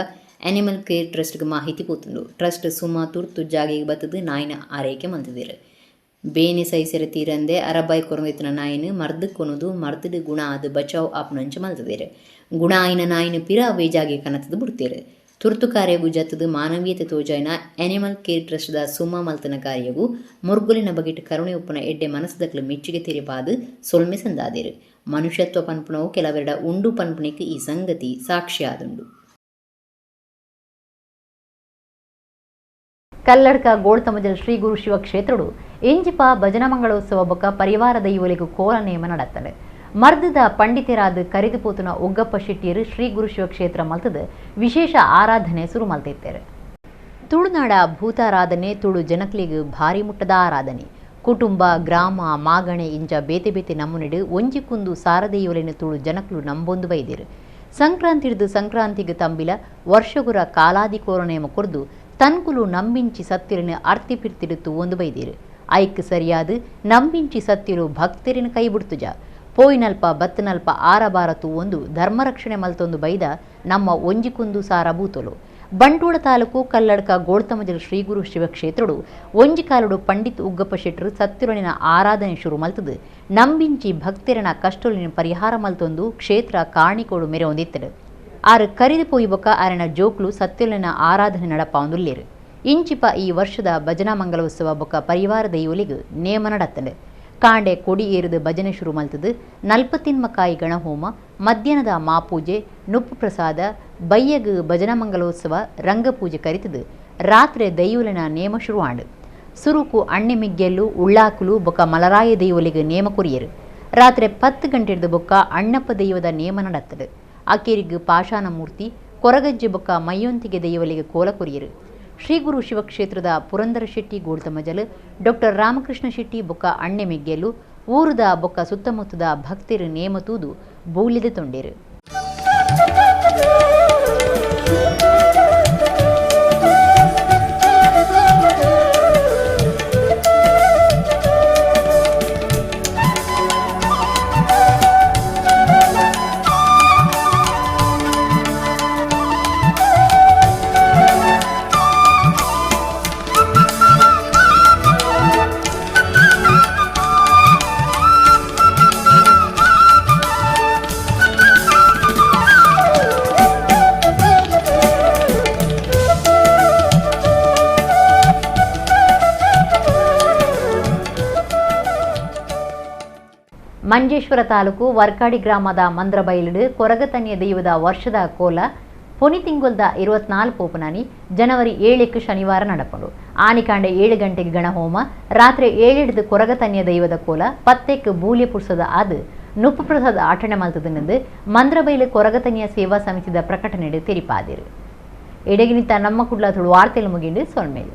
ಅನಿಮಲ್ ಕೇರ್ ಟ್ರಸ್ಟ್ಗೆ ಮಾಹಿತಿ ಪೋತುಂಡು. ಟ್ರಸ್ಟ್ ಸುಮ ತುರ್ತು ಜಾಗೆಗೆ ಬತ್ತದು ನಾಯಿನ ಆರೈಕೆ ಮಲ್ತದಿರು. ಬೇನೆ ಸೈಸೆರೆ ತೀರಂದೆ ಅರಬಾಯಿ ಕೊರೊಂದಿತ್ತಿನ ನಾಯಿನ್ ಮರ್ದ್ ಕೊನೊದು ಮರ್ದ್ಡ್ ಗುಣ ಆದ್ ಬಚಾವ್ ಆಪುನಂಚ ಮಲ್ತದೆರ್. ಗುಣ ಆಯಿನ ನಾಯಿನ್ ಪಿರ ಅವ್ವೇ ಜಾಗೆ ಕನತುದು ಬುಡ್ತೆರ್. ತುರ್ತು ಕಾರ್ಯಗು ಜತ್ತುದು ಮಾನವೀಯತೆ ತೋಜಾಯಿನ animal care trust ದ ಸುಮ ಮಲ್ತನ ಕಾರ್ಯಗು ಮುರ್ಗುಲಿನ ಬಗೆಟ್ ಕರುಣೆ ಉಪ್ಪುನ ಎಡ್ಡೆ ಮನಸ್ದಕ್ಲು ಮೆಚ್ಚುಗೆ ತೆರಿಪಾದ್ ಸೊಲ್ಮೆ ಸಂದಾದೆರ್. ಮನುಷ್ಯತ್ವ ಪನ್ಪುನವು ಕೆಲವೆರಡ ಉಂಡು ಪನ್ಪುನೆಕ್ ಈ ಸಂಗತಿ ಸಾಕ್ಷಿಯಾದುಂಡು. ಕಲ್ಲಡ್ಕ ಗೋಳ್ತಮಜಲ್ ಶ್ರೀ ಗುರು ಶಿವ ಕ್ಷೇತ್ರಡು ಇಂಜಿಪ ಭಜನಾ ಮಂಗಳೋತ್ಸವ ಬೊಕ್ಕ ಪರಿವಾರ ದೈವೊಲೆಗ್ ಕೋಲ ನೇಮ ನಡತ್ತಂಡು. ಮರ್ದದ ಪಂಡಿತರಾದ ಕರಿದು ಪೋತುನ ಉಗ್ಗಪ್ಪ ಶೆಟ್ಟಿಯರು ಶ್ರೀ ಗುರು ಶಿವ ಕ್ಷೇತ್ರ ಮಲ್ತದ ವಿಶೇಷ ಆರಾಧನೆ ಸುರು ಮಲ್ತಿತ್ತೆರು. ತುಳುನಾಡ ಭೂತಾರಾಧನೆ ತುಳು ಜನಕ್ಲೆಗ್ ಭಾರಿ ಮುಟ್ಟದ ಆರಾಧನೆ. ಕುಟುಂಬ ಗ್ರಾಮ ಮಾಗಣೆ ಇಂಚ ಬೇತೆ ಬೇತೆ ನಮೂನೆಡು ಒಂಜಿ ಕುಂದು ಸಾರದೈವೊಲೆನ್ ತುಳು ಜನಕ್ಲು ನಂಬೊಂದು ಬೈದೆರು. ಸಂಕ್ರಾಂತಿಡ್ದು ಸಂಕ್ರಾಂತಿಗ್ ತಂಬಿಲ ವರ್ಷಗುರ ಕಾಲಾದಿ ಕೋಲ ನೇಮ ಕೊರ್ದು ತನ್ಕುಲು ನಂಬಿಂಚಿ ಸತ್ತಿರನು ಅರ್ತಿ ಪಿರ್ತಿಡು ತೂವೊಂದು ಬೈದಿರು. ಐಕ್ ಸರಿಯಾದ ನಂಬಿಂಚಿ ಸತ್ತಿರು ಭಕ್ತರಿನ ಕೈ ಬಿಡ್ತುಜ ಪೋಯಿನಲ್ಪ ಬತ್ತನಲ್ಪ ಆರಬಾರ ತೂವೊಂದು ಧರ್ಮರಕ್ಷಣೆ ಮಲ್ತೊಂದು ಬೈದ ನಮ್ಮ ಒಂಜಿಕುಂದು ಸಾರ ಬೂತೊಲು. ಬಂಟೋಳ ತಾಲೂಕು ಕಲ್ಲಡ್ಕ ಗೋಳ್ತಮಜಲ್ ಶ್ರೀ ಗುರು ಶಿವಕ್ಷೇತ್ರಡು ಒಂಜಿ ಕಾಲುಡು ಪಂಡಿತ್ ಉಗ್ಗಪ್ಪ ಶೆಟ್ಟರು ಸತ್ತಿರನಿನ ಆರಾಧನೆ ಶುರು ಮಲ್ತದು ನಂಬಿಂಚಿ ಭಕ್ತರನ ಕಷ್ಟೊಲಿನ ಪರಿಹಾರ ಮಲ್ತೊಂದು ಕ್ಷೇತ್ರ ಕಾಣಿಕೋಡು ಮೆರೆಯೊಂದಿತ್ತಡು. ಆರು ಕರಿದು ಪೋಯಿ ಬೊಕ್ಕ ಆರನ ಜೋಕ್ಲು ಸತ್ಯಲಿನ ಆರಾಧನೆ ನಡಪಾವೊಂದುಲ್ಲೆರು. ಇಂಚಿಪ ಈ ವರ್ಷದ ಭಜನಾ ಮಂಗಲೋತ್ಸವ ಬೊಕ್ಕ ಪರಿವಾರ ದೈವೊಲೆಗ್ ನೇಮ ನಡತ್ತಂಡು. ಕಾಂಡೆ ಕೊಡಿ ಏರಿದು ಭಜನೆ ಶುರು ಮಲ್ತದು ನಲ್ಪತಿನ್ಮಕಾಯಿ ಗಣಹೋಮ, ಮಧ್ಯಾಹ್ನದ ಮಾಪೂಜೆ, ನುಪ್ಪು ಪ್ರಸಾದ, ಬಯ್ಯಗ್ ಭಜನಾ ಮಂಗಲೋತ್ಸವ, ರಂಗಪೂಜೆ ಕರಿತದು ರಾತ್ರೆ ದೈವೊಲೆನ ನೇಮ ಶುರು ಆಂಡು. ಸುರುಕು ಅಣ್ಣೆಮಿಗ್ಗೆಲ್ಲು ಉಳ್ಳಾಕುಲು ಬೊಕ್ಕ ಮಲರಾಯ ದೈವೊಲೆಗ್ ನೇಮ ಕೊರಿಯರು. ರಾತ್ರೆ 10 ಗಂಟೆಡ್ದು ಬೊಕ್ಕ ಅಣ್ಣಪ್ಪ ದೈವದ ನೇಮ ನಡತ್ತದು. ಅಕೇರಿಗ್ ಪಾಷಾಣ ಮೂರ್ತಿ ಕೊರಗಜ್ಜೆ ಬೊಕ್ಕ ಮೈಯೊಂತಿಗೆ ದೈವೊಲೆಗ್ ಕೋಲ ಕೊರಿಯರು. ಶ್ರೀ ಗುರು ಶಿವಕ್ಷೇತ್ರದ ಪುರಂದರ ಶೆಟ್ಟಿ ಗೋಳ್ತಮಜಲ್, ಡಾಕ್ಟರ್ ರಾಮಕೃಷ್ಣ ಶೆಟ್ಟಿ ಬೊಕ್ಕ ಅಣ್ಣೆಮಿಗ್ಗೆಲ್ಲು ಊರುದ ಬೊಕ್ಕ ಸುತ್ತಮುತ್ತದ ಭಕ್ತರು ನೇಮ ತೂದು ಬೂಲಿದ ತೊಂಡೇರು. ಮಂಜೇಶ್ವರ ತಾಲೂಕು ವರ್ಕಾಡಿ ಗ್ರಾಮದ ಮಂದ್ರಬೈಲಿಡು ಕೊರಗತನ್ಯ ದೈವದ ವರ್ಷದ ಕೋಲ ಪೊನಿ ತಿಂಗೊಲ್ದ 24 ಪೋಪುನಾನಿ ಜನವರಿ 7ಕ್ಕೆ ಶನಿವಾರ ನಡಪುಂಡು. ಆನಿಕಾಂಡೆ 7 ಗಂಟೆಗೆ ಗಣಹೋಮ, ರಾತ್ರಿ 7 ಕೊರಗತನ್ಯ ದೈವದ ಕೋಲ, 10ಕ್ಕೆ ಬೂಲ್ಯ ಪುರ್ಸದ ಆದ್ ನುಪ್ಪು ಪ್ರಸಾದ ಆಚರಣೆ ಮಲ್ತದನೆಂದು ಮಂದ್ರಬೈಲು ಕೊರಗತನ್ಯ ಸೇವಾ ಸಮಿತಿದ ಪ್ರಕಟಣೆಡು ತೆರಿಪಾದಿರು. ಎಡೆಗಿನಿತ ನಮ್ಮ ಕುಡ್ಲ ತುಳು ವಾರ್ತೆಲು ಮುಗಿಂಡು ಸೊಲ್ಮೇಲು.